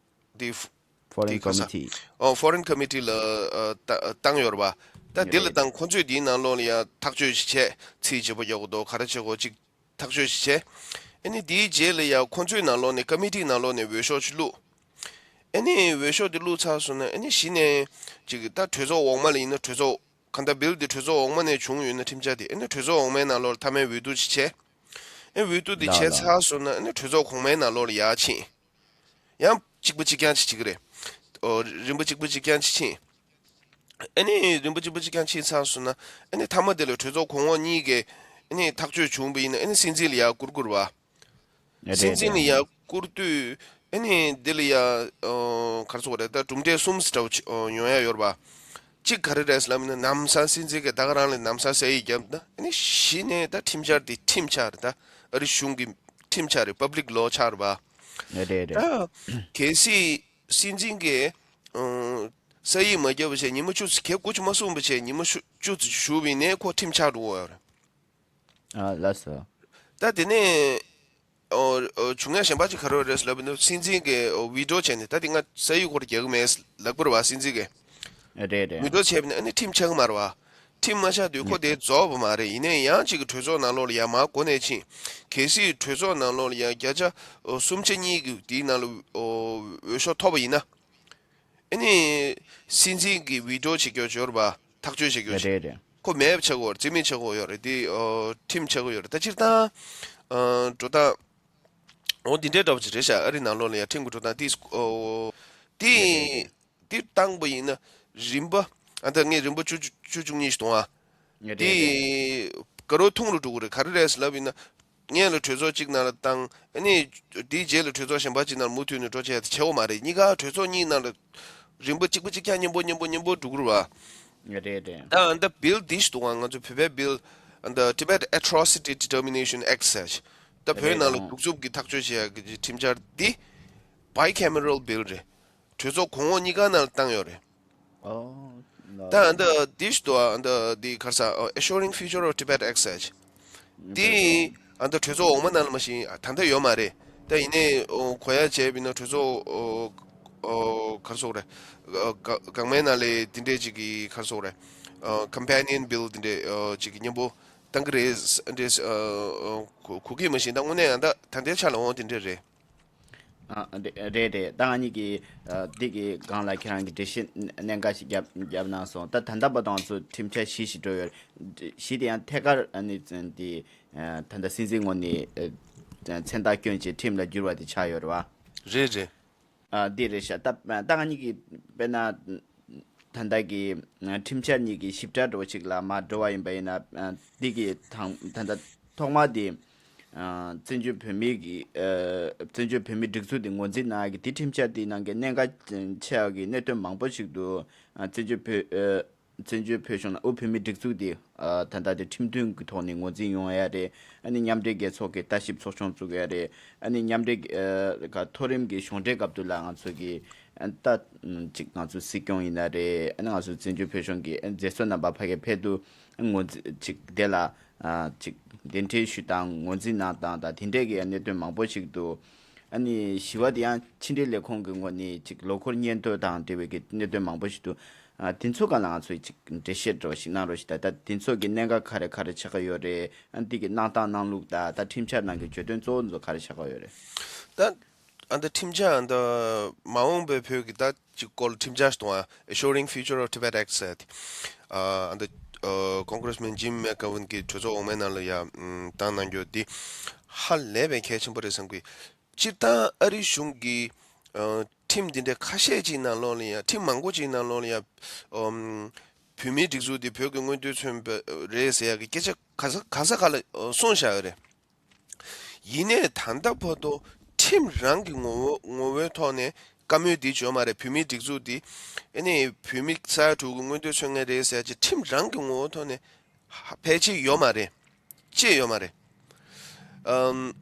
འདི་Foreign འདི་ག་ས་Committee། ཨོ་Foreign Committee ལ་ཨ་ད་བཏང་ཡོད་རེད་པ། ད་འདི་ལ་རེད། བཏང་ཁོ་ཚོས་འདིའི་ནང་ལོགས་ལ་ཡ་ཐག་གཅོད་ཞིག་བྱས་ཚིག་བརྗེ་པོ་རྒྱག་དགོས་འདུག་ག་རེ་བྱེད་དགོས་ཅིག་ཐག་གཅོད་ཞིག་བྱས། ཨ་ནི་འདིའི་རྗེས་ལ་ཡ་ཁོ་ཚོའི་ནང་ལོགས་ནས་ཀ་མི་ཊི་ནང་ལོགས་ནས་འོས་ཤོག་ཅིག་བླུགས། ཨ་ནི་འོས་ཤོག་འདི་བླུགས་ཚར་སོང་ན་ཨ་ནི་གཞི་ནས་ཅིག་ད་གྲོས་ཚོགས་འོག་མ་ལ་ཡིན་ན་གྲོས་ཚོགས་གང་ལྟར་བིལ་འདི་གྲོས་ཚོགས་འོག་མ་ནས་བྱུང་ཡོད་ན་ཁྲིམས་འཆར་འདི་ཨ་ནི་གྲོས་ཚོགས་འོག་མའི་ནང་ལོགས་ལ་མཐའ་མའི་འོས་བསྡུ་ཅིག་བྱས། ཨ་འོས་བསྡུ་འདི་ལགས་བྱས་ལགས། ཚར་སོང་ན་ཨ་ནི་གྲོས་ཚོགས་གོང་མའི་ནང་ལོགས་ལ་ཡར་ཕྱིན། ཡང་གཅིག་པ་གཅིག་རྐྱང་ཅིག་བྱེད་ཀྱི་རེད། ཨོ་རིམ་པ་གཅིག་པ་གཅིག་རྐྱང་ཅིག་ཕྱིན། ཨ་ནི་རིམ་པ་གཅིག་པ་གཅིག་རྐྱང་ཕྱིན་ཚར་སོང་ན་ཨ་ནི་མཐའ་མ་དེ་ལ་གྲོས་ཚོགས་གོང་འོག་གཉིས་ཀས་ཨ་ནི་ཐག་གཅོད་བྱུང་བ་ཡིན་ན་ཨ་ནི་སྲིད་འཛིན་ལ་ཡར་བསྐུར་དགོས་རེད་བ། རེད་སྲིད་འཛིན་ལ་རེད། ཡར་བསྐུར་དུས་ཨ་ནི་འདི་ལ་ཡ་ཨོ་ག་རེ་ཟེར་དགོས་རེད། ད་གྲུབ་འབྲས་གསུམ་ཙམ་འདྲ་པོ་ཅིག་ཨོ་ཡོང་ཡ་ཡོད་རེད་པ། གཅིག་ག་རེ་རེད་ཟེར་ལབ་ན་ལམ་སང་སྲིད་འཛིན་གྱིས་ད་ག་རང་ལ་ལམ་སང་ས་ཡིག་བརྒྱབ་ན་ཨ་ནི་གཞི་ནས་ད་ཁྲིམས་འཆར་དེ་ཁྲིམས་ཆགས་རེད། ད་ཨ་རི་གཞུང་གི་ཁྲིམས་ཆགས་རེད། པབ་ལིག་ལོ་ཆགས་རེད་པ། རེད་རེད། ད་གལ་སྲིད་སྲིད་འཛིན་གྱིས་ཨོ་ས་ཡིག་མ་བརྒྱབ་པ་བྱས་ཉི་མ་བཅུ་ཙམ་གྱ་དགུ་ཅིག་མ་གསུངས་པ་བྱས་ཉི་མ་བཅུ་ཙམ་བཞུགས་པ་ཡིན་ནའི་ཁོ་ཁྲིམས་ཆགས་འགྲོ་གི་ཡོད་རེད། ཨ་ལགས་སོ། ད་དེ་ནས་ ཨོ་ཨོ་བྱུང་ཡ་གཞན་པ་ཅིག་ག་རེ་རེད་ལབ་ན་སྲིད་འཛིན་གྱི་ཨོ་བི་ཊོ་བྱས་ནས་ད་དེ་ང་ས་ཡིག་སྐོར་རྒྱག་གི་མེད་ལབ་པ་རེད་བ། སྲིད་འཛིན་གྱི་རེད་རེད། བི་ཊོ་བྱས་པ་ན་ཨ་ནི་ཁྲིམས་ཆགས་ཀྱི་མ་རེད་བ། ཁྲིམས་མ་ཆགས་དུས་ཁོ་དེ་རྫོགས་པ་མ་རེད། ཡིན་ནའི་ཡང་ཅིག་གི་གྲོས་ཚོགས་ནང་ལོགས་ལ་ཡ་མར་འགོ་ནས་ཕྱིན། གལ་སྲིད་གྲོས་ཚོགས་ནང་ལོགས་ལ་ཡ་བརྒྱ་ཆ་ཨོ་སུམ་ཆ་གཉིས་ཀྱི་དེའི་ནང་ལ་ཨོ་འོས་ཤོག་ཐོབ་པ་ཡིན་ན། ཨ་ནི་སྲིད་འཛིན་གྱི་བི་ཊོ་བྱེད་རྒྱུ་ཡོད་རེད་པ། ཐག་གཅོད་བྱེད་རྒྱུ་ཞིག་རེད་རེད། ཁོ་མེད་པ་ཆགས་ཀྱི་ཡོད་རེད། རྩིས་མེད་ཆགས་ཀྱི་ཡོད་རེད། དེ་ཨོ་ཁྲིམས་ཆགས་ཀྱི་ཡོད་རེད། ད་སྤྱིར་བཏང་ཨ་འགྲོ་སྟངས་འོ་འདི་འདྲའི་འདྲ་པོ་ཅིག་རེད་ཤག་ཨ་རི་ནང་ལོགས་ལ་ཡང་ཁྲིམས་ཀྱི་འགྲོ་སྟངས་དེ་ཨོ་དེ་རེད་རེད། དེ་བཏང་པ་ཡིན་ན་རིམ་པ་ཨ་ད་ངས་རིམ་པ་བཅུ་བཅུ་བཅུ་བཅུ་གཉིས་ཤིག་གཏོང་ཨ། རེད་རེད། དེ་དཀར་པོ་ཐུང་རུ་འགྲོ་གི་རེད། ག་རེ་རེད་ལབ་ཡིན་ན། སྔོན་ལ་གྲོས་ཚོགས་གཅིག་ནང་ལ་བཏང་། ཨ་ནི་དེའི་རྗེས་ལ་གྲོས་ཚོགས་གཞན་པ་གཅིག་ནང་ལ་མུ་མཐུད་ནས་འགྲོ་བྱས་ཏེ་བྱེད་དགོས་མ་རེད། གཉིས་ཀ་གྲོས་ཚོགས་གཉིས་ནང་ལ་རིམ་པ་གཅིག་པ་གཅིག་རྐྱང་མཉམ་པོ་མཉམ་པོ་མཉམ་པོ་འགྲོ་གི་རེད་བ། རེད་རེད། ད་ཨ་ད་བིལ་འདི་ཞིག་འདུག་ག་ང་ཚོ་བོད་པའི་བིལ་ཨ་ད་Tibet Atrocity Determination Act ཟེར། ད་བོད་རེད་ནང་ལ་རེད། གདུག་རྩུབ་ཀྱི་ཐག་གཅོད་བྱེད་ཡག་གི་ཁྲིམས་འཆར་འདི་Bicameral Bill རེད། གྲོས་ཚོགས་གོང་འོག་གཉིས་ཀ་ནང་ལ་བཏང་ཡོད་རེད། ཨོ། ད་ཨ་ད་འདི་ཞིག་འདུག་ག་ཨ་ད་འདི་ག་རེ་ཟེར་ཨ་Assuring Future of Tibet Access། དེ་ཨ་ད་གྲོས་ཚོགས་འོག་མ་ནང་ལ་མ་གཞི་ད་ལྟ་ཡོད་མ་རེད། ད་ཡིན་ནའི་ཨོ་གོ་ཡ་བྱས་པ་ཡིན་ན་གྲོས་ཚོགས་ཨོ་ཨོ་ག་རེ་ཟེར་རེད། ཨ་འགག་འགག་མའི་ནང་ལ་དེ་འདྲས་ཅིག་གི་ག་རེ་ཟེར་རེད། ཨ་Companion Bill དེ་འདྲས་ཨ་ཅིག་གི་མཉམ་པོ་བཏང་གི་རེད་འདྲས་ཨ་ཨ་གོ་གོ་གི་མ་གཞི་ད་དངོས་གནས་ཨ་ད་ད་ལྟའི་ཆ་ལ་འོ་དེ་འདྲས་རེད། ཨ་རེད་རེད་རེད། ད་ང་གཉིས་ཀྱིས་ཨ་འདི་གི་སྒང་ལ་ཁྱེད་རང་གི་འགྲེལ་བཤད་གནད་འགག་ཞིག་བརྒྱབ་བརྒྱབ་གནང་སོང་། ད་ད་ལྟ་བར་དུ་ང་ཚོ་ཁྲིམས་འཆར་བཞི་ཞིག་འགྲོ་ཡོད་རེད། བཞི་དེ་ཡང་ཐད་ཀར་ཨ་ནི་འདི་ཨ་ད་ལྟ་སྲིད་འཛིན་ངོས་ནས་ཨ་མཚན་རྟགས་བསྐྱོན་བྱས་ཁྲིམས་ལ་བསྒྱུར་བ་དེ་ཆགས་ཡོད་རེད་བ། རེད་རེད། ཨ་འདི་རེད་ཤག་ད་ད་ང་གཉིས་ཀྱིས་དཔེར་ན། ད་ལྟ་གི་ཁྲིམས་འཆར་གཉིས་ཀྱི་ཞིབ་ཕྲ་འདྲ་བོ་ཞིག་ལ་མར་འགྲོ་བ་ཡིན་པ་ཡིན་ན། འདི་གི་དང་ད་ལྟ་ཐོག་མ་དེ་བཙན་བྱོལ་བོད་མིའི་གི་བཙན་བྱོལ་བོད་མིའི་སྒྲིག་འཛུགས་དེ་ངོས་འཛིན་གནང་ཡ་གི་དེ་ཁྲིམས་འཆར་དེའི་ནང་གི་གནད་འགག་ཆེ་བ་གི་གནད་དོན་མང་པོ་ཞིག་ཏུ་བཙན་བྱོལ་བོད་བཙན་བྱོལ་བོད་གཞུང་ལ་དབུས་བོད་མིའི་སྒྲིག་འཛུགས་དེ་ད་ལྟ་དེ་ཁྲིམས་མཐུན་གི་ཐོག་ནས་ངོས་འཛིན་ཡོང་ཡ་རེད། ཨ་ནི་མཉམ་འབྲེལ་རྒྱལ་ཚོགས་ཀྱི་ལྟ་ཞིབ་ཚོགས་ཆུང་བཙུགས་ཡ་རེད། ཨ་ནི་མཉམ་འབྲེལ་ག་མཐོ་རིམ་གྱི་གཞུང་འབྲེལ་སྐབས་དུ་ལ་ང་ཚོ་གི་ཨ་ད་ཅིག་ང་ཚོ་སྲིད་སྐྱོང་ཡིན་ན་རེད། ཨ་ནི་ང་ཚོ་བཙན་བྱོལ་བོད་གཞུང་གི་མཛད་གཙོ་རྣམ་པ་ཕ་གིར་ཕེབས་དུས་ངོས་འཛིན་ཅིག་དེ་ལ་ཅིག་གདན་འདྲེན་ཞུ་དང་ངོས་འཛིན་གནང་སྟངས་དང་དེ་འདྲས་ཀྱི་གནད་དོན་མང་པོ་ཞིག་འདུག་ཨ་ནི་བཞི་པ་དེ་ཡང་ཕྱི་འབྲེལ་ལས་ཁུངས་ཀྱི་ངོས་ནས་ཅིག་ལོ་འཁོར་སྙན་ཐོ་དང་འབྲེལ་བའི་གི་གནད་དོན་མང་པོ་ཞིག་འདུག་ཨ་དེ་ཚོ་སྒང་ལ་ང་ཚོས་ཅིག་འགྲེལ་བཤད་འདྲ་བ་ཞིག་གནང་རོགས་ཞེས། ད་ད་དེ་ཚོ་གི་གནད་འགག་ག་རེ་ག་རེ་ཆགས་ཀྱི་ཡོད་རེད། ཨ་འདི་གི་གནང་སྟངས་གནང་ལུགས་དང་ད་ཁྲིམས་འཆར་ནང་གི་བརྗོད་དོན་གཙོ་བོ་ཚོ་ག་རེ་ཆགས་ཀྱི་ཡོད་རེད། ད་ཨ་ད་ཁྲིམས་འཆར་ཨ་ད་མ་འོངས་པའི་བོད་ཀྱི་ད་ཅིག་སྐོར་ལ་ཁྲིམས་འཆར་ཞིག་གཏོང་བ། Assuring Future of Tibet Access ཨ་ད་ཨ་Congressman Jim McGovern གྱིས་གྲོས་ཚོགས་འོག་མའི་ནང་ལ་ཡ་བཏང་གནང་རྒྱུ་འདི་ཧ་ལས་པའི་གལ་ཆེན་པོ་རེད་བསམ་གི། སྤྱིར་བཏང་ཨ་རི་གཞུང་གི་ཨ་ཁྲིམས་འདི་འདྲ་ཁ་ཤས་ཅིག་ནང་ལོགས་ལ་ཡང་ཁྲིམས་མང་པོ་ཅིག་ནང་ལོགས་ལ་ཡང་ཨམ་བོད་མིའི་སྒྲིག་འཛུགས་འདི་བོད་ཀྱི་མངོན་འདོད་མཚོན་པ་རེད་ཟེར་ཡག་གི་སྐད་ཆ་ག་ས་ག་ས་ག་ལ་ཨ་གསུངས་བཞག་ཡོད་རེད། ཡིན་ནའི་ད་ལྟ་བར་དུ་ཁྲིམས་རང་གི་ངོ་བོ་ངོ་བོའི་ཐོག་ནས་བཀའ་མོལ་འདི་བྱས་ཡོད་མ་རེད། བོད་མིའི་སྒྲིག་འཛུགས་འདི་ཨ་ནི་བོད་མི་ས་ཡ་དྲུག་གི་མངོན་འདོད་མཚོན་མཁན་རེད་ཟེར་ཡག་ཅིག་ཁྲིམས་རང་གི་ངོ་བོའི་ཐོག་ནས་ཕལ་ཆེར་ཡོད་མ་རེད། ཅེས་ཡོད་མ་རེད། ཨམ།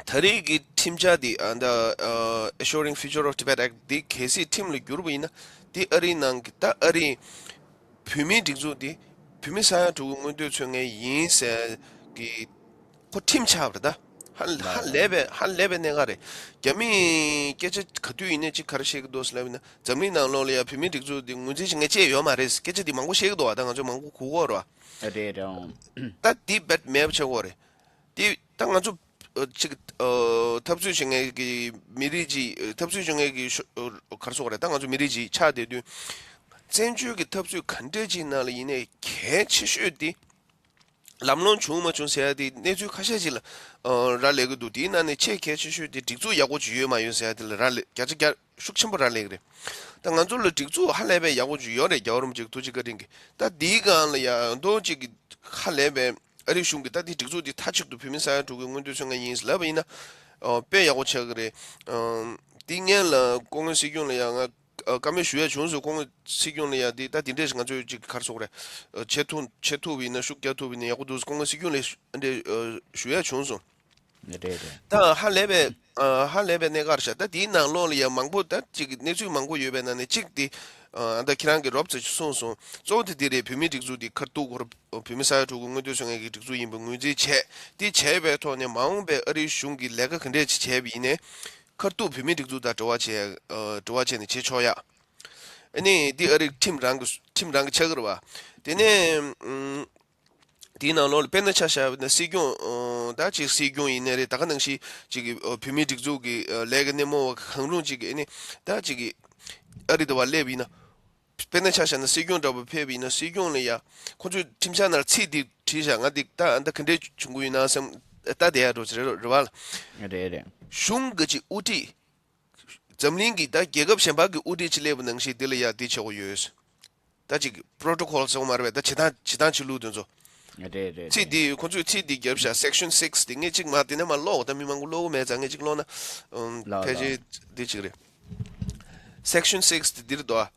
ད་རེས་ཀྱི་ཁྲིམས་འཆར་འདི་ཨ་ད་ཨ་Assuring Future of Tibet Act འདི་གལ་སྲིད་ཁྲིམས་ལ་བསྒྱུར་བ་ཡིན་ན། འདི་ཨ་རིའི་ནང་གི་ད་ཨ་རིའི་བོད་མིའི་སྒྲིག་འཛུགས་འདི་བོད་མི་ས་ཡ་དྲུག་གི་མངོན་འདོད་མཚོན་མཁན་ཡིན་ཟེར་གི་ཁོ་ཁྲིམས་ཆགས་པ་རེད་ད། ཧ་ཧ་ལས་པའི་ཧ་ལས་པའི་གནད་འགག་རེད། རྒྱ་མིས་སྐད་ཆ་ག་དུས་ཡིན་ནའི་ཅིག་ག་རེ་བཤད་ཀྱི་འདུག་ཟེར་ལབ་ཡིན་ན། འཛམ་གླིང་ནང་ལོགས་ལ་ཡ་བོད་མིའི་སྒྲིག་འཛུགས་འདི་ངོས་འཛིན་བྱེད་མཁན་ཅིག་ཡོད་མ་རེད། སྐད་ཆ་འདི་མང་པོ་བཤད་ཀྱི་འདུག་བ། ད་ང་ཚོ་མང་པོ་གོ་གི་ཡོད་རེད་བ། རེད་རེད། ད་འདི་རྦད་མེད་པ་ཆགས་ཀྱི་ཡོད་རེད། དེ་ད་ང་ཚོ་ཨ་ཅིག་ཨ་འཐབ་རྩོད་བྱེད་མཁན་གྱི་མི་རིགས་ཅིག་འཐབ་རྩོད་བྱེད་མཁན་གྱི་ཤོ་ཨ་ག་རེ་ཟེར་དགོས་རེད། ད་ང་ཚོ་མི་རིགས་ཅིག་ཆགས་བསྡད་དུས། བཙན་བྱོལ་གྱི་འཐབ་རྩོད་ག་འདྲས་ཅིག་ནང་ལ་ཡིན་ནའི་གལ་ཆེ་ཤོས་དེ་ལམ་ལྷོང་བྱུང་མ་བྱུང་ཟེར་ཡ་དེ་གནས་ཚུལ་ཁ་ཤས་ཅིག་ལ་ཨ་རག་ལས་ཀྱི་འདུག་དེའི་ནང་ནས་ཆེས་གལ་ཆེ་ཤོས་དེ་སྒྲིག་འཛུགས་ཡག་པོ་ཅིག་ཡོད་མ་ཡོད་ཟེར་ཡ་དེ་ལ་རག་ལས་བརྒྱ་ཆ་བརྒྱ་ཤུགས་ཆེན་པོ་རག་ལས་ཀྱི་རེད། ད་ང་ཚོ་ལ་སྒྲིག་འཛུགས་ཧ་ལས་པའི་ཡག་པོ་ཅིག་ཡོད་རེད། རྒྱལ་བ་རིན་པོ་ཆེ་གི་ཐུགས་རྗེ་བཀའ་དྲིན་གྱིས། ད་དེའི་སྒང་ལ་ཡ་མདོ་ཅིག་གི་ཧ་ལས་པའི་ཨ་རིའི་གཞུང་གིས་ད་དེ་སྒྲིག་འཛུགས་དེ་མཐའ་གཅིག་ཏུ་བོད་མི་ས་ཡ་དྲུག་གི་མངོན་འདོད་མཚོན་མཁན་ཡིན་ལབ་པ་ཡིན་ན། ཨ་དཔེ་ཡག་པོ་ཆགས་ཀྱི་རེད། ཨ་དེ་སྔོན་ལ་སྐུ་ངོ་སྲིད་སྐྱོང་ལ་ཡ་ང་ཨ་བཀའ་མོལ་ཞུ་ཡ་བྱུང་སོང་། སྐུ་ངོ་སྲིད་སྐྱོང་ལ་ཡ་དེ་ད་དེ་འདྲས་ང་ཚོས་ཅིག་ག་རེ་ཟེར་དགོས་རེད། ཨ་བྱེད་ཐུབ་བྱེད་ཐུབ་ཡིན་ན། ཤུགས་རྒྱག་ཐུབ་ཡིན་ན་ཡག་པོ་འདུག་སྐུ་ངོ་སྲིད་སྐྱོང་ལ་ཞུ་འདྲས་ཨ་ཞུ་ཡ་བྱུང་སོང་། རེད་རེད། ད་ཧ་ལས་པའི་ཨ་ཧ་ལས་པའི་གནད་འགག་རེད་ཤག་ད་དེའི་ནང་ལོགས་ལ་ཡ་མང་པོ་ད་ཅིག་གནས་ཚུལ་མང་པོ་ཡོད་པའི་ནང་ནས་གཅིག་དེ་ ཨ་ད་ཁྱེད་རང་གིས་རོབ་ཙམ་ཞིག་གསུངས་སོང་། གཙོ་བོ་དེ་འདི་རེད། བོད་མིའི་སྒྲིག་འཛུགས་འདི་ཁ་ཐུག་ཁོ་ར་བོད་མི་ས་ཡ་དྲུག་གི་མངོན་འདོད་བཟོ་མཁན་གྱི་སྒྲིག་འཛུགས་ཡིན་པ་ངོས་འཛིན་བྱས། དེ་བྱས་པའི་ཐོག་ནས་མ་འོངས་པའི་ཨ་རིའི་གཞུང་གིས་ལས་ཀ་ག་འདྲས་ཅིག་བྱས་པ་ཡིན་ནའི། ཁ་ཐུག་བོད་མིའི་སྒྲིག་འཛུགས་དང་འབྲེལ་བ་བྱས། ཨ་འབྲེལ་བ་བྱས་ནས་བྱེད་ཆོག་ཡ། ཨ་ནི་འདི་ཨ་རིའི་ཁྲིམས་རང་གི་ཁྲིམས་རང་གི་ཆགས་ཀྱི་རེད་བ། དེ་ནས་ཨུམ། དེའི་ནང་ལོགས་ལ་དཔེར་ན་ཆ་བཞག་པ་ན་སྲིད་སྐྱོང་། ཨོ། ད་ཅིག་སྲིད་སྐྱོང་ཡིན་ནའི་རེད། ད་ག་ནང་བཞིན་ཅིག་གི་ཨོ་བོད་མིའི་སྒྲིག་འཛུགས་ཀྱི་ཨོ་ལས་ཀའི་སྣེ་མོ་བ་གང་རུང་ཅིག་གི་ཨ་ནི་ད་ཅིག་གི་ཨ་རི་དུ་བ་སླེབས་ཡིན་ན། དཔེར་ན་ཆ་བཞག་ན་སྲིད་སྐྱོང་འདྲ་པོ་ཕེབས་ཡིན་ན་སྲིད་སྐྱོང་ལ་ཡ་ཁོ་ཚོས་ཁྲིམས་འཆར་ནང་ཚིག་འདི་བྲིས་བཞག་ང་འདི་ད་ད་ག་འདྲས་བྱུང་གི་ཡོད་ན་བསམ་ད་དེ་ཡ་འགྲོ་ཅི་རེད་རེད་བ་ལ། རེད་རེད། གཞུང་གི་ཅིག་དབུ་ཁྲིད། འཛམ་གླིང་གི་ད་རྒྱལ་ཁབ་གཞན་པ་གི་དབུ་ཁྲིད་ཅིག་སླེབས་པ་ནང་བཞིན་འདི་ལ་ཡ་འདི་བྱེད་དགོས་ཡོད། ད་ཅིག་པྲོ་ཊོ་ཀོལ་སོང་མ་རེད་པས། ད་བྱེད་སྟངས་བྱེད་སྟངས་ཆོས་ལུགས་དེ་ཚོ། རེད་རེད་ཚིག་རེད། འདི་ཁོ་ཚོས་ཚིག་འདི་བརྒྱབ་ཤག Section six འདི་ངས་ཅིག་མ་དེ་ནས་མ་ཀློག་ད་མི་མང་པོ་ཀློག་གི་མེད་ཙང་ངས་ཅིག་ཀློག་ན། ཨུམ། ལགས་ཕལ་ཆེར་ལགས། འདི་ཅིག་རེད། Section six འདི་འདིར་འདུག་ཨ།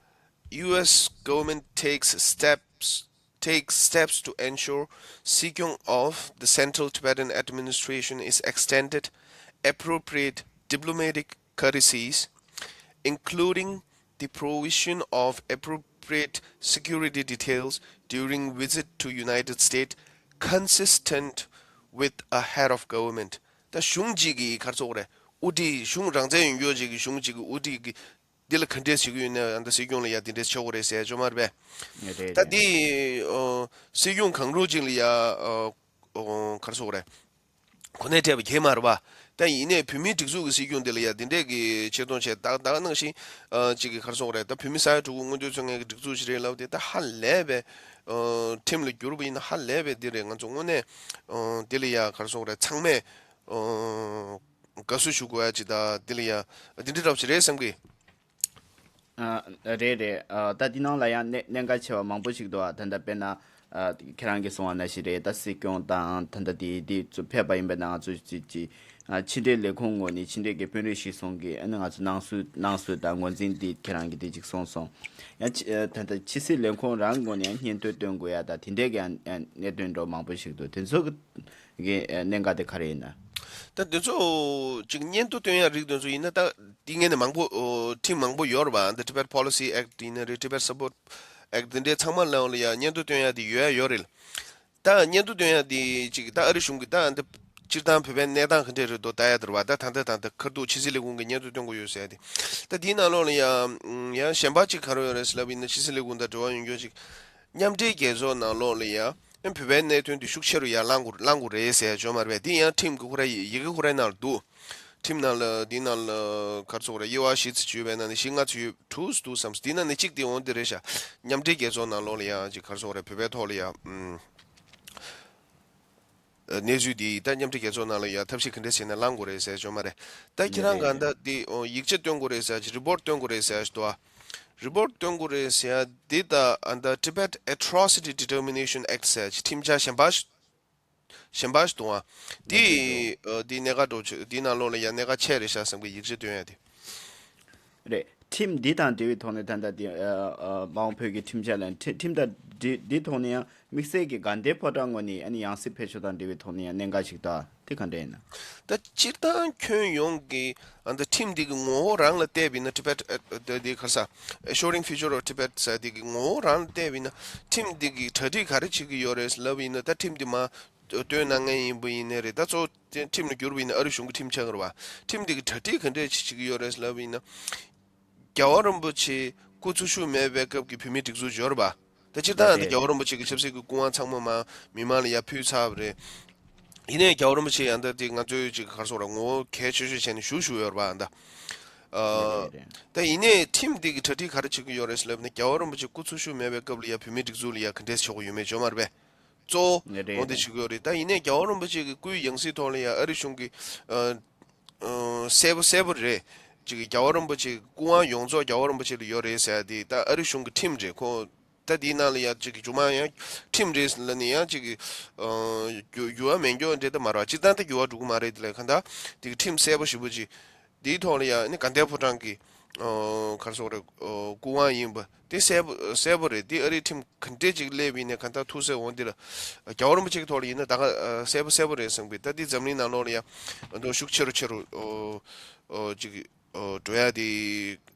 U S government takes steps takes steps to ensure Sikyong of the Central Tibetan Administration is extended appropriate diplomatic courtesies, including the provision of appropriate security details during visit to United States, consistent with a head of government. ད་གཞུང་གཅིག་གི་ག་རེ་ཟེར་དགོས་རེད། དབུ་ཁྲིད་གཞུང་རང་བཙན་ཡོད་རྒྱུ་ཅིག་གི་གཞུང་གཅིག་གི་དབུ་ཁྲིད་ཀྱི་འདི་ལ་ག་འདྲས་བྱེད་ཀྱི་ཡོད་ན་ཨ་ད་སྲིད་སྐྱོང་ལ་ཡ་འདི་འདྲས་བྱེད་དགོས་རེད་ཟེར་ཡ་ཅོ་མ་རེད་པས། རེད་ད་རེད། འདི་ཨོ་སྲིད་སྐྱོང་གང་རུང་ཅིག་ལ་ཡ་ཨོ་ཨོ་ག་རེ་ཟེར་དགོས་རེད། གོ་གནས་སྤྲད་པ་གལ་མ་རེད་པ། ད་ཡིན་ནའི་བོད་མིའི་སྒྲིག་འཛུགས་ཀྱི་སྲིད་སྐྱོང་འདི་ལ་ཡ་འདི་འདྲས་ཀྱི་ཆེ་མཐོང་བྱས་ད་ད་ག་ནང་བཞིན་ཨ་ཅིག་གི་ག་རེ་ཟེར་དགོས་རེད། ད་བོད་མི་ས་ཡ་དྲུག་གི་མངོན་འདོད་མཚོན་མཁན་གྱི་སྒྲིག་འཛུགས་ཞིག་རེད་ལབ་དེ་ད་ཧ་ལས་པའི་ཨོ་ཁྲིམས་ལ་བསྒྱུར་བ་ཡིན་ན་ཧ་ལས་པའི་འདི་རེད། ང་ཚོ་དངོས་གནས་ཨོ་འདི་ལ་ཡ་ག་རེ་ཟེར་དགོས་རེད། ཚང་མས་ཨོ་དགའ་བསུ་ཞུ་དགོས་ཡ་ཅིག་ད་འདི་ལ་ཡ་འདི་འདྲས་འདྲ་པོ་ཞིག་རེད་བསམ་གི། ཨ། རེད་རེད། ཨ། ད་འདི་ནང་ལ་ཡང་གནད་གནད་འགག་ཆེ་བ་མང་པོ་ཞིག་འདུག་ཨ། ད་ལྟ་དཔེར་ན། ཨ། ཁྱེད་རང་གིས་གསུངས་པ་ནང་བཞིན་རེད། ད་སྲིད་སྐྱོང་དང་ད་ལྟ་དེ་དེ་ཚོ་ཕེབས་པ་ཡིན་པ་ན་ང་ཚོ་ཅི་ཅི། ཨ། ཕྱི་འབྲེལ་ལས་ཁུངས་ངོས་ནས་ཕྱི་འབྲེལ་གྱི་དཔོན་རིགས་ཤིག་སོང་གི་ཨ་ནི་ང་ཚོ་གནང་སྲོལ་གནང་སྲོལ་དང་ངོས་འཛིན་དེ་ཁྱེད་རང་གིས་དེ་ཅིག་གསུངས་སོང་། ཡང་ཕྱི་ཨ། ད་ལྟ་ཕྱི་སྲིད་ལས་ཁུངས་རང་ངོས་ནས་ཡང་སྙན་ཐོ་སྟོན་དགོས་ཡ་ད་དེ་འདྲས་ཀྱི་ཨ་ཨ་གནད་དོན་འདྲ་མང་པོ་ཞིག་འདུག་དེ་ཚོ་གི་གི་གནད་འགག་དེ་ག་རེ་ཡིན་ན། ད་དེ་ཚོ་ཅིག་སྙན་ཐོ་སྟོན་ཡ་རིགས་དེ་ཚོ་ཡིན་ན་ད་དེ་ངས་ནས་མང་པོ་ཨོ་ཁྲིམས་མང་པོ་ཡོད་རེད་པ། འདི་Tibet Policy Act ཡིན་ན་རེད། Tibet Support Act འདི་འདྲའི་ཚང་མ་ལ་ཡང་སྙན་ཐོ་སྟོན་ཡ་དེ་ཡོད་ཡ་ཡོད་རེད། ད་སྙན་ཐོ་སྟོན་ཡ་དེ་ཅིག་ད་ཨ་རི་གཞུང་གིས་ད་འདི་སྤྱིར་བཏང་བོད་པའི་གནས་སྟངས་ག་འདྲས་རེད་འདུག་ལྟ་ཡ་དེ་རེད་པ། ད་ད་ལྟ་ད་ལྟ་ཁ་ཐུག་ཕྱི་སྲིད་ལས་ཁུངས་ཀྱིས་སྙན་ཐོ་སྟོན་གྱི་ཡོད་ཟེར་ཡ་དེ། ད་དེའི་ནང་ལོགས་ལ་ཡང་ཡང་གཞན་པ་ཅིག་ག་རེ་ཡོད་རེད་ཟེར་ལབ་ཡིན་ན་ཕྱི་སྲིད་ལས་ཁུངས་དང་འབྲེལ་བ་ཡོད་མཁན་ཅིག་མཉམ་འབྲེལ་རྒྱལ་ཚོགས་ནང་ལོགས་ལ་ཡ་ཨ་བོད་པའི་གནད་དོན་དེ་ཤུགས་ཆེ་རུ་ཡར་བསླང་དགོས་བསླང་དགོས་རེད་ཟེར་ཡ་ཅོ་མ་རེད་པས། དེ་ཡང་ཁྲིམས་ཀྱི་ཁོ་ར་ཡི་ཡི་གེ་ཁོ་རའི་ནང་ལ་འདུག་ཁྲིམས་ནང་ལ་དེའི་ནང་ལ་ག་རེ་ཟེར་དགོས་རེད། དབྱེ་བ་བཞི་ཙམ་བྱས་པའི་ནང་ནས་བཞི་ལྔ་ཙམ་ཡོད་དྲུག་འདུག་བསམ། དེའི་ནང་ནས་གཅིག་དེ་འོ་འདི་རེད་ཤག་མཉམ་འབྲེལ་རྒྱལ་ཚོགས་ནང་ལོགས་ལ་ཡ་ཅིག་ག་རེ་ཟེར་དགོས་རེད། བོད་པའི་ཐོག་ལ་ཡ་ཨུམ། གནས་ཚུལ་འདི་ད་མཉམ་འབྲེལ་རྒྱལ་ཚོགས་ནང་ལ་ཡ་ཐབས་ཤེས་ག་འདྲས་བྱས་ནས་བསླང་དགོས་རེད་ཟེར་ཅོ་མ་རེད། ད་ཁྱེད་རང་ག་ད་འདི་ཡིག་ཆ་སྟོན་དགོས་རེད་ཟེར་ཅིག་རི་པོར་ཊི་སྟོན་དགོས་རེད་ཟེར་ཅིག་འདུག་ཨ། རི་པོར་ཊི་སྟོན་དགོས་རེད་ཟེར་ཡ་འདི་ད་ཨ་ད་Tibet Atrocity Determination Act ཟེར་ཅིག་ཁྲིམས་འཆར་གཞན་པ་ཞིག་གཞན་པ་ཞིག་འདུག་ཨ། འདི་འདི་གནད་འགག་འགྲོ་ཆེ་འདི་ནང་ལོགས་ལ་ཡ་གནད་འགག་ཆེ་རེད་ཤག་བསམ་གི་ཡིག་ཆ་སྟོན་ཡ་དེ། རེད། ཁྲིམས་འདི་དང་འབྲེལ་བའི་ཐོག་ནས་ད་ལྟ་འདི་ཨ་ཨ་མ་འོངས་བོད་ཀྱི་ཁྲིམས་འཆར་ལ་ཁྲི་ཁྲིམས་དང་འདི་འདི་ཐོག་ནས་ཡང་དམིགས་བསལ་གྱི་དགའ་ལྡན་ཕོ་བྲང་ངོས་ནས་ཨ་ནི་ཡང་སྲིད་ཕེབས་ཕྱོགས་དང་འབྲེལ་བའི་ཐོག་ནས་ཡང་གནད་འགག་ཞིག་ད་དེ་ག་འདྲ་ཡིན་ན། ད་སྤྱིར་བཏང་ཁྱོན་ཡོངས་ཀྱི་ཨ་ད་ཁྲིམས་འདི་གི་ངོ་བོ་རང་ལ་བལྟས་པ་ཡིན་ན་Tibet ཨ་ད་འདི་ག་རེ་ཟེར་Assuring Future of Tibet ཟེར་འདི་གི་ངོ་བོ་རང་ལ་བལྟས་པ་ཡིན་ན་ཁྲིམས་འདི་གི་གྲ་སྒྲིག་ག་རེ་བྱེད་ཀྱི་ཡོད་རེད་ལབ་པ་ཡིན་ན་ད་ཁྲིམས་འདི་མ་བཏོན་གནང་མཁན་ཡིན་པ་ཡིན་ནའི་རེད། ད་གཙོ་བོ་དེ་ཁྲིམས་ལ་བསྒྱུར་བ་ཡིན་ན་ཨ་རི་གཞུང་གི་ཁྲིམས་ཆགས་ཀྱི་རེད་བ། ཁྲིམས་འདི་གི་གྲ་སྒྲིག་ག་འདྲས་བྱེད་བྱེད་ཀྱི་ཡོད་རེད་ལབ་པ་ཡིན་ན། རྒྱལ་བ་རིན་པོ་ཆེ་སྐུ་འཚོ་བཞུགས་མེད་པའི་སྐབས་ཀྱི་བོད་མིའི་སྒྲིག་འཛུགས་ཡོད་རེད་བ། ད་སྤྱིར་བཏང་ད་རེད། རྒྱལ་བ་རིན་པོ་ཆེ་གི་ཆབ་སྲིད་ཀྱི་སྐུ་དབང་ཚང་མ་མ་མི་མང་ལ་ཡར་ཕུལ་ཚར་བ་རེད། ཡིན་ནའི་རྒྱལ་བ་རིན་པོ་ཆེ་ཡང་ད་དེ་ང་ཚོའི་ཅིག་ག་རེ་ཟེར་དགོས་རེད། ངོ་བོ་གལ་ཆེ་ཤོས་བྱས་ནས་བཞུགས་བཞུགས་ཡོད་རེད་བ་ད། ཨ། རེད་རེད། ད་ཡིན་ནའི་ཁྲིམས་འདི་གི་གྲ་སྒྲིག་ག་རེ་བྱེད་ཀྱི་ཡོད་རེད་ཟེར་ལབ་ན་རྒྱལ་བ་རིན་པོ་ཆེ་སྐུ་འཚོ་བཞུགས་མེད་པའི་སྐབས་ལ་ཡ་བོད་མིའི་སྒྲིག་འཛུགས་ལ་ཡ་ག་འདྲས་བྱེད་དགོས་ཡོད་མེད་ཅོ་མ་རེད་པས། གཙོ་བོ་རེད་འོ་འདི་རེད། བྱེད་ཀྱི་ཡོད་རེད། ད་ཡིན་ནའི་རྒྱལ་བ་རིན་པོ་ཆེ་གི་སྐུའི་ཡང་སྲིད་ཐོག་ལ་ཡ་ཨ་རི་གཞུང་གི་ཨ། ཨ། གསལ་པོ་གསལ་པོ་རེད། ཅིག་གི་རྒྱལ་བ་རིན་པོ་ཆེ་གི་སྐུ་དབང་ཡོངས་རྫོགས་རྒྱལ་བ་རིན་པོ་ཆེ་ལ་ཡོད་རེད་ཟེར་ཡ་དེ་ད་ཨ་རི་གཞུང་གི་ཁྲིམས་རེད་ཁོ། ད་དེའི་ནང་ལ་ཡ་ཅིག་གི་མཇུག་མ་ཡང་ཁྲིམས་རེད་ལབ་ནས་ཡང་ཅིག་གི་ཨ། འགྱུར་འགྱུར་བ་མེད་འགྱུར་བ་འདྲ་ད་མ་རེད་བ། སྤྱིར་བཏང་ད་འགྱུར་བ་འགྲོ་གི་མ་རེད། དེ་ལས་གང་ལྟར་དེ་གི་ཁྲིམས་གསལ་པོ་ཞེ་པོ་ཅིག་དེའི་ཐོག་ལ་ཡང་ནི་དགའ་ལྡན་ཕོ་བྲང་གི་ཨོ་ག་རེ་ཟེར་དགོས་རེད། ཨོ་སྐུ་དབང་ཡིན་པ་དེ་གསལ་པོ་གསལ་པོ་རེད། དེ་ཨ་རིའི་ཁྲིམས་ག་འདྲས་ཅིག་སླེབས་ཡིན་ནའི་གང་ལྟར་ཐུགས་སྲས་འོ་འདི་ལ་རྒྱལ་བ་རིན་པོ་ཆེ་གི་ཐོག་ལ་ཡིན་ན་ད་ག་ཨ་གསལ་པོ་གསལ་པོ་རེད་བསམ་གི། ད་དེ་འཛམ་གླིང་ནང་ལོགས་ལ་ཡང་འདུག་ཤུགས་ཆེ་རུ་ཆེ་རུ་ཨོ་ཨོ་ཅིག་ཨོ་འགྲོ་ཡ་དེ་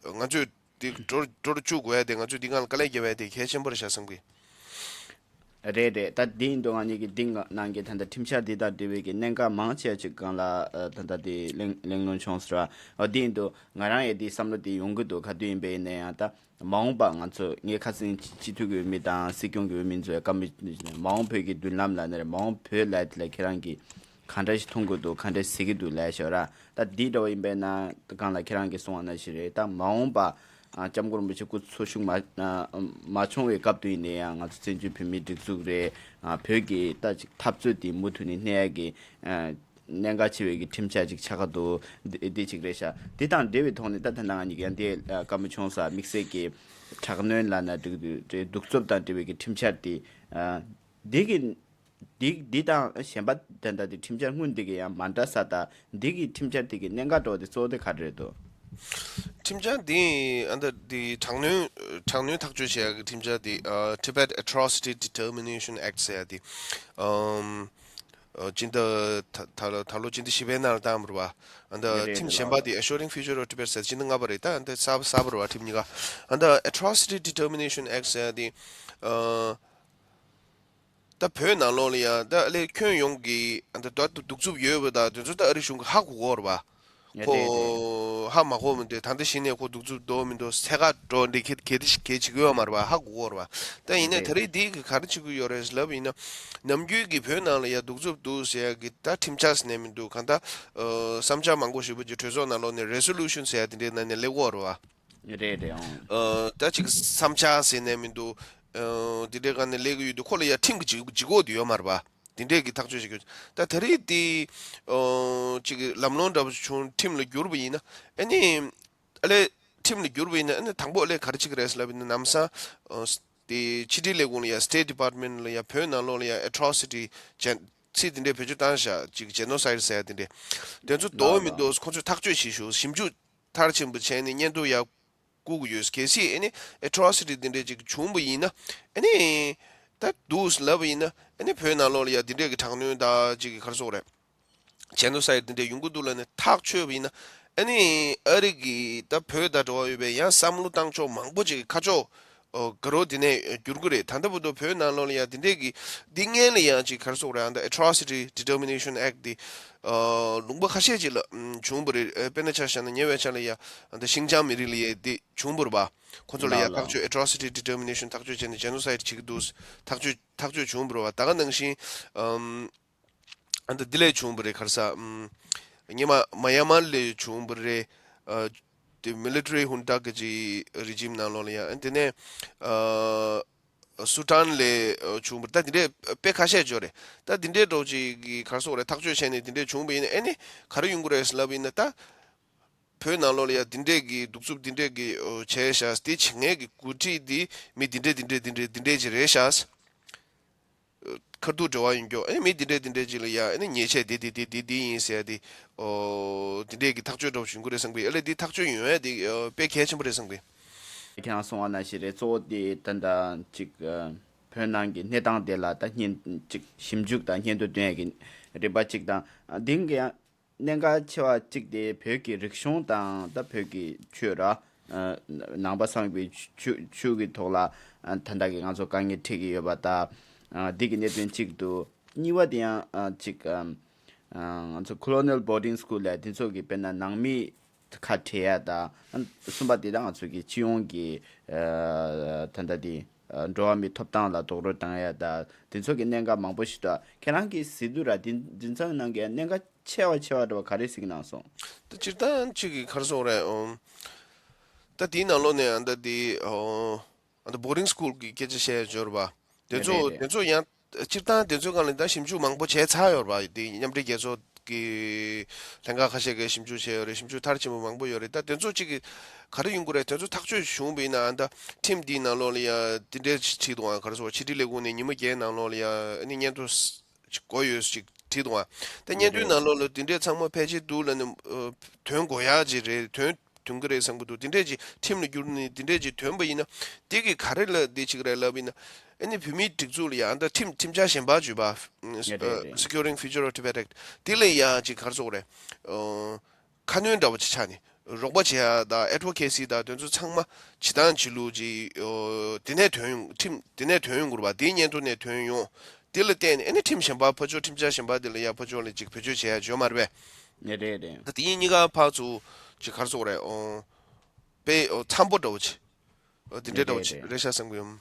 ང་ཚོས་ དེ་འགྲོ་འགྲོ་བཅུག་དགོས་ཡ་དེ། ང་ཚོས་འདི་སྒང་ལ་དཀའ་ལས་རྒྱབ་ཡ་དེ་གལ་ཆེན་པོ་རེད་ཤག་བསམ་གི། རེད་རེད། ད་འདི་ཡིན་དུས་ང་གཉིས་ཀྱིས་འདི་ནང་གི་ད་ལྟ་ཁྲིམས་འཆར་འདི་དང་འབྲེལ་བའི་གི་གནད་འགག་མང་ཆེ་ཅིག་སྒང་ལ་ཨ་ད་ལྟ་དེ་གླེང་གླེང་སློང་བྱུང་ཟེར་བ། འོ་འདི་ཡིན་དུས་ང་རང་ཡང་འདི་བསམ་བློ་དེ་ཡོང་གི་འདུག་ག་དུས་ཡིན་པ་ཡིན་ན་ཡང་ད་མ་འོངས་པ་ང་ཚོ་ངས་ཁ་སང་སྤྱི་འཐུས་ཀྱི་འོས་མི་དང་སྲིད་སྐྱོང་གི་འོས་མི་ཚོའི་བཀའ་མོལ། མ་འོངས་བོད་ཀྱི་མདུན་ལམ་ལ་ནི་རེད། མ་འོངས་བོད་ལ་དེ་ལ་ཁྱེད་རང་གིས་གང་འདྲ་ཞིག་མཐོང་གི་འདུག་གང་འདྲ་ཟེར་གྱི་འདུག་ལབ་ཤོག་ར། ད་འདི་འདྲ་བ་ཡིན་པས་ན་གང་ལ་ཁྱེད་རང་གིས་གསུངས་པ་ནང་བཞིན་རེད། ད་མ་འོངས་པ་ཨ་སྐྱབས་མགོན་རིན་པོ་ཆེ་སྐུ་འཚོ་བཞུགས་མ་ཨ་མ་བྱུང་བའི་སྐབས་དུ་ཡིན་ན་ཡང་ང་ཚོ་བཙན་བྱོལ་བོད་མིའི་སྒྲིག་འཛུགས་རེད། ཨ་བོད་ཀྱི་ད་ཅིག་འཐབ་རྩོད་དེ་མུ་མཐུད་ནས་གནས་ཡ་གི་ཨ་གནད་འགག་ཆེ་བའི་གི་ཁྲིམས་འཆར་ཅིག་ཆགས་ཀ་འདུག་འདི་འདི་ཅིག་རེད་ཤག་འདི་དང་འབྲེལ་བའི་ཐོག་ནས་ད་ད་ནང་གཉིས་ཀྱང་འདི་ཨ་བཀའ་མོལ་བྱུང་ས་དམིགས་བསལ་གྱི་དྲག་གནོན་ལབ་ན་འགྲིག་འདུག་གདུག་རྩུབ་དང་འབྲེལ་བའི་གི་ཁྲིམས་འཆར་དེ་ཨ་འདི་གི་འདི་འདི་དང་གཞན་པ་དེ་འདྲ་དེ་ཁྲིམས་འཆར་སྔོན་འདི་གི་ཡང་མ་འདྲ་ས་དང་། འདི་གི་ཁྲིམས་འཆར་དེ་གི་གནད་འགག་འགྲོ་བ་དེ་གཙོ་བོ་དེ་ག་རེ་རེད་དོ། ཁྲིམས་འཆར་འདི་ཨ་འདི་འདི་དྲག་གནོན་དྲག་གནོན་ཐག་གཅོད་བྱེད་ཡག་གི་ཁྲིམས་འཆར་འདི་ཨ་Tibet Atrocity Determination Act ཟེར་ཡག་འདི་ཨམ་ཨ་སྤྱི་ཟླ་ད་ད་ལོ་ད་ལོ་སྤྱི་ཟླ་བཞི་པའི་ནང་ལ་བཏང་བ་རེད་པ། ཨ་འདི་རེད་རེད་ཁྲིམས་གཞན་པ་འདི་Assuring Future of Tibet ཟེར་སྤྱི་ཟླ་ལྔ་པ་རེད། ད་ཨ་འདི་གསར་པ་གསར་པ་རེད་པ། ཁྲིམས་གཉིས་ཀ་ཨ་འདི་Atrocity Determination Act ཟེར་ཡག་འདི་ཨ། ད་བོད་ནང་ལོགས་ལ་ཡང་ད་ཨ་ལས་ཁྱོན་ཡོངས་ཀྱི་ད་ད་གདུག་རྩུབ་ཡོད་པ་དང་དེ་ཚོ་ད་ཨ་རི་གཞུང་གིས་ཧ་གོ་གི་ཡོད་རེད་པ། ཡ་ཁོ་རེད་རེད། ཧ་མ་གོ་མི་འདུག་ད་ལྟ་གཞི་ནས་ཁོ་གདུག་རྩུབ་འདུག་མི་འདུག་ཚད་བཀག་འགྲོ་འདི་གལ་གལ་གལ་བྱེད་ཀྱི་ཡོད་མ་རེད་པ། ཧ་གོ་གི་ཡོད་རེད་པ། ད་ཡིན་ནའི་ད་རེད་རེད་རེད། འདི་གི་ག་རེ་བྱེད་ཀྱི་ཡོད་རེད་ལབ་ཡིན་ན། ནམ་རྒྱུན་གྱི་བོད་ནང་ལ་ཡ་གདུག་རྩུབ་འདུག་ཟེར་ཡ་གི་ད་ཁྲིམས་འཆར་ཟེར་ནས་མི་འདུག་གང་ལྟར་ཨ་བསམ་འཆར་མང་པོ་ཞེ་པོ་ཅིག་གྲོས་ཚོགས་ནང་ལོགས་ནས་Resolution ཟེར་ཡ་དེ་འདྲའི་ནང་ནས་སླེབས་ཀྱི་ཡོད་རེད་པ། རེད་རེད། ཨང་། ཨ་ད་ཅིག་བསམ་འཆར་ཟེར་ནས་མི་འདུག་ཨ་འདི་འདྲའི་སྒང་ནས་སླེབས་ཀྱི་ཡོད་དུས་ཁོ་ལ་ཡ་ཁྲིམས་ཀྱི་ལྗིད་ལྗིད་ཁོག་དེ་ཡོད་མ་རེད་པ། དེ་འདྲས་ཀྱི་ཐག་གཅོད་བྱེད་དགོས། ད་ད་རེས་དེ་ཨ་ཅིག་ལམ་ལྷོང་འདྲ་པོ་བྱུང་ཁྲིམས་ལ་བསྒྱུར་བ་ཡིན་ན་ཨ་ནི་ཨ་ལས་ཁྲིམས་ལ་བསྒྱུར་བ་ཡིན་ན་ཨ་ནི་དང་པོ་ཨ་ལས་ག་རེ་བྱེད་ཀྱི་རེད་ཟེར་ལབ་ཡིན་ན་ལམ་སང་ཨ་དེ་ཕྱི་དྲིལ་ལས་ཁུངས་ལ་ཡ་State Department ལ་ཡ་བོད་ནང་ལོགས་ལ་ཡ་Atrocity ཇེ་ཚིག་དེ་འདྲས་བེད་སྤྱོད་བཏང་བཞག་ཅིག་Genocide ཟེར་ཡ་དེ་འདྲས། དེ་ཚོ་འདུག་མི་འདུག་ཁོ་ཚོས་ཐག་གཅོད་བྱེད་ཤོག་ཞིབ་འཇུག་མཐར་ཕྱིན་པ་བྱས་ནས་སྙན་ཐོ་ཡར་བསྐུར་གྱི་ཡོད། གལ་སྲིད་ཨ་ནི་Atrocity དེ་འདྲས་ཅིག་བྱུང་བ་ཡིན་ན་ཨ་ནི་ད་འདུག་ལབ་པ་ཡིན་ན་ཨ་ནི་བོད་ནང་ལོགས་ལ་ཡ་དེ་འདྲས་ཀྱི་དྲག་གནོན་ད་ཅིག་གི་ག་རེ་ཟེར་དགོས་རེད། Genocide དེ་འདྲས་ཡོང་གི་འདུག་ལབ་ནས་ཐག་ཆོད་པ་ཡིན་ན་ཨ་ནི་ཨ་རི་གི་ད་བོད་དང་འབྲེལ་བ་ཡོད་པའི་ཡང་བསམ་བློ་བཏང་ཕྱོགས་མང་པོ་ཅིག་ཁ་ཕྱོགས་ཨོ་དགའ་རོགས་དེ་ནས་བསྒྱུར་གི་རེད། ད་ལྟ་བར་དུ་བོད་ནང་ལོགས་ལ་ཡང་དེ་འདྲས་ཀྱི་འདི་སྔོན་ལ་ཡང་ཅིག་ག་རེ་ཟེར་དགོས་རེད། ཨ་ད་Atrocity Determination Act དེ་ཨ་ལུང་པ་ཁ་ཤས་ཅིག་ལ་ཨམ་བྱུང་བ་རེད། ཨ་དཔེར་ན་ཆ་བཞག་ན་ཉེ་བའི་ཆར་ལ་ཡ་ཨ་ད་ཤིང་ཅང་མི་རིགས་ལ་ཡ་དེ་བྱུང་བ་རེད་པ། ཁོ་ཚོ་ལ་ཡ་ལགས་ཐག་ལགས། གཅོད་Atrocity Determination ཐག་གཅོད་བྱས་ནས་Genocide བྱེད་ཀྱི་འདུག་ཐག་གཅོད་ཐག་གཅོད་བྱུང་བ་རེད་པ། ད་ག་ནང་བཞིན་ཨམ། ཨ་ད་འདི་ལས་བྱུང་བ་རེད། ག་རེ་ཟེར། ཨམ། སྔོན་མ་མ་ཡ་མར་ལས་བྱུང་བ་རེད། ཨ། དེ་military junta གི་ཅིག་regime ནང་ལོགས་ལ་ཡང་ཨ་དེ་ནས་ཨ། སུ་ཏན་ལས་བྱུང་བ་རེད། ད་འདི་འདྲས་དཔེ་ཁ་ཤས་ཅིག་ཡོད་རེད། ད་འདི་འདྲས་འདྲ་པོ་ཅིག་གི་ག་རེ་ཟེར་དགོས་རེད། ཐག་གཅོད་བྱས་ནས་འདི་འདྲས་བྱུང་བ་ཡིན་ན་ཨ་ནི་ག་རེ་ཡོང་གི་རེད་ལབ་ཡིན་ན། ད་བོད་ནང་ལོགས་ལ་ཡང་འདི་འདྲས་ཀྱི་གདུག་རྩུབ་འདི་འདྲས་ཀྱི་བྱས་ཤག་དེ་བྱེད་མཁན་གྱི་འགོ་ཁྲིད་འདི་མི་འདི་འདྲས་འདི་འདྲས་འདི་འདྲས་འདི་འདྲས་ཅིག་རེད་ཤག་ཁ་ཐུག་འབྲེལ་བ་ཡོད་མཁན་ཨ་ནི་མི་འདི་འདྲས་འདི་འདྲས་ཅིག་ལ་ཡ་ཨ་ནི་ཉེས་ཆད་འདི་འདི་འདི་འདི་འདི་ཡིན་ཟེར་ཡ་དེ། ཨོ། འདི་འདྲས་ཀྱི་ཐག་གཅོད་འདྲ་པོ་ཞིག་ཡོང་གི་རེད་བསམ་གི། ཨ་ལས་འདི་ཐག་གཅོད་ཡོང་ཡ་དེ་ཨོ་དཔེ་གལ་ཆེན་པོ་རེད་བསམ་གི། ཁྱེད་རང་གསུངས་པ་ནང་བཞིན་རེད། གཙོ་བོ་དེ་ད་ལྟ་ཅིག་ཨ་བོད་ནང་གི་གནས་སྟངས་དེ་ལ་ད་སྙན་ཅིག་ཞིབ་འཇུག་དང་སྙན་ཐོ་འདོན་ཡ་གི་རིམ་པ་ཅིག་དང་། ཨ་འདི་གི་ཡང་གནད་འགག་ཆེ་བ་གཅིག་དེ་བོད་ཀྱི་རིག་གཞུང་དང་ད་བོད་ཀྱི་ཆོས་ར། ཨ་ནང་པ་སངས་རྒྱས་པའི་ཆོས་ཆོས་ཀྱི་ཐོག་ལ་ཨ་ད་ལྟ་གི་ང་ཚོ་དཀའ་ངལ་འཕྲད་ཀྱི་ཡོད་པ་དང་། ཨ་འདི་གི་གནད་དོན་གཅིག་འདུག་གཉིས་པ་དེ་ཡང་ཨ་གཅིག་ཨ་ང་ཚོ་Colonial Boarding School ལ་དེ་ཚོ་གི་དཔེར་ན་ནང་མི་ཁ་བྲལ་ཡ་དང་། ཨ་གསུམ་པ་དེ་ད་ང་ཚོ་གི་སྤྱི་ཡོངས་ཀྱི་ཨ་ད་ལྟ་དེ་ཨ་འགྲོ་བ་མིའི་ཐོབ་ཐང་ལ་རྡོག་རོལ་བཏང་ཡ་དང་དེ་ཚོ་གི་གནད་འགག་མང་པོ་ཞིག་འདུག་ཁྱེད་རང་གིས་གཟིགས་དུས་ར་དེ་དེ་ཚོའི་ནང་གི་གནད་འགག་ཆེ་བ་ཆེ་བ་འདྲ་བ་ག་རེ་གཟིགས་གནང་སོང་། ད་སྤྱིར་བཏང་གཅིག་གིས་ག་རེ་ཟེར་དགོས་རེད། ཨོ། ད་དེའི་ནང་ལོགས་ནས་ཨ་ད་དེ་ཨོ་ཨ་ད་boarding school གི་སྐད་ཆ་བཤད་ཡ་འབྱོར་བ། དེ་ཚོ་རེད་རེད། དེ་ཚོ་ཡང་སྤྱིར་བཏང་དེ་ཚོའི་སྒང་ལ་ད་ཞིབ་འཇུག་མང་པོ་བྱས་ཚར་ཡོད་རེད་པ། དེ་མཉམ་འབྲེལ་རྒྱལ་ཚོགས་ཀྱི་ལྷན་ཁང་ཁ་ཤས་ཀྱིས་ཞིབ་འཇུག་བྱས་ཡོད་རེད། ཞིབ་འཇུག་མཐར་ཕྱིན་པ་མང་པོ་ཡོད་རེད། ད་དེ་ཚོ་གཅིག་གིས་ག་རེ་ཡོང་གི་རེད། དེ་ཚོ་ཐག་གཅོད་བྱུང་བ་ཡིན་ན་ཨ་ད་ཁྲིམས་འདིའི་ནང་ལོགས་ལ་ཡ་དེ་འདྲས་བྲིས་འདུག་ཨ། ག་རེ་ཟེར་དགོས། ཕྱི་དྲིལ་ལས་ཁུངས་ནས་ཉི་མ་བརྒྱད་ནང་ལོགས་ལ་ཡ་ཨ་ནི་སྙན་ཐོ་ཅིག་དགོས་ཡོད་ཅིག་བྲིས་འདུག་ཨ། ད་སྙན་ཐོའི་ནང་ལོགས་ལ་དེ་འདྲས་ཚང་མ་ཕལ་ཆེར་འདུག་ལབ་ནས་ཨ་དོན་དགོས་ཡག་ཅིག་རེད། དོན་དོན་གྱི་རེད་བསམ་གྱི་འདུག་དེ་འདྲས་ཅིག་ཁྲིམས་ལ་བསྒྱུར་ནས་དེ་འདྲས་ཅིག་དོན་པ་ཡིན་ན་དེ་གི་ག་རེ་ལ་དེ་ཅིག་རེད་ལབ་ཡིན་ན། ཨ་ནི་བོད་མིའི་སྒྲིག་འཛུགས་ལ་ཡ་ཨ་ད་ཁྲིམས་ཁྲིམས་འཆར་གཞན་པ་བརྗོད་པ། ཨ་རེད་རེད། Securing Future of Tibet Act དེ་ལ་ཡ་ཅིག་ག་རེ་ཟེར་དགོས་རེད། ཨོ། ཁ་སྣོན་འདྲ་བོ་ཅིག་ཆགས་ནས་ རོགས་པ་བྱེད་ཡ་དང་ཨེ་ཌི་ཝོ་ཀེ་སི་དང་དེ་ཚོ་ཚང་མ་བྱེད་སྟངས་བྱེད་ལུགས་ཀྱི་ཨོ་དེ་ནས་ཐོན་ཡོང་ཁྲིམས་དེ་ནས་ཐོན་ཡོང་དགོས་རེད་པ། དེའི་སྙན་ཐོ་ནས་ཐོན་ཡོང་། དེ་ལ་བརྟེན་ནས་ཨ་ནི་ཁྲིམས་གཞན་པ་ཕར་ཕྱོགས་ཁྲིམས་འཆར་གཞན་པ་དེ་ལ་ཡ་ཕར་ཕྱོགས་ལ་ཅིག་བེད་སྤྱོད་བྱེད་ཡ་ཡོད་མ་རེད་པས། ནས་རེད་རེད། ད་དེ་གཉིས་ཀ་ཕར་ཚུར་ཅིག་ག་རེ་ཟེར་དགོས་རེད། ཨོ་དཔེ་ཨོ་འཚམ་པོ་འདྲ་བོ་ཅིག་ཨོ་དེ་འདྲའི་འདྲ་བོ་ཅིག་རེད་ཤག་བསམ་གྱི་ཡོད།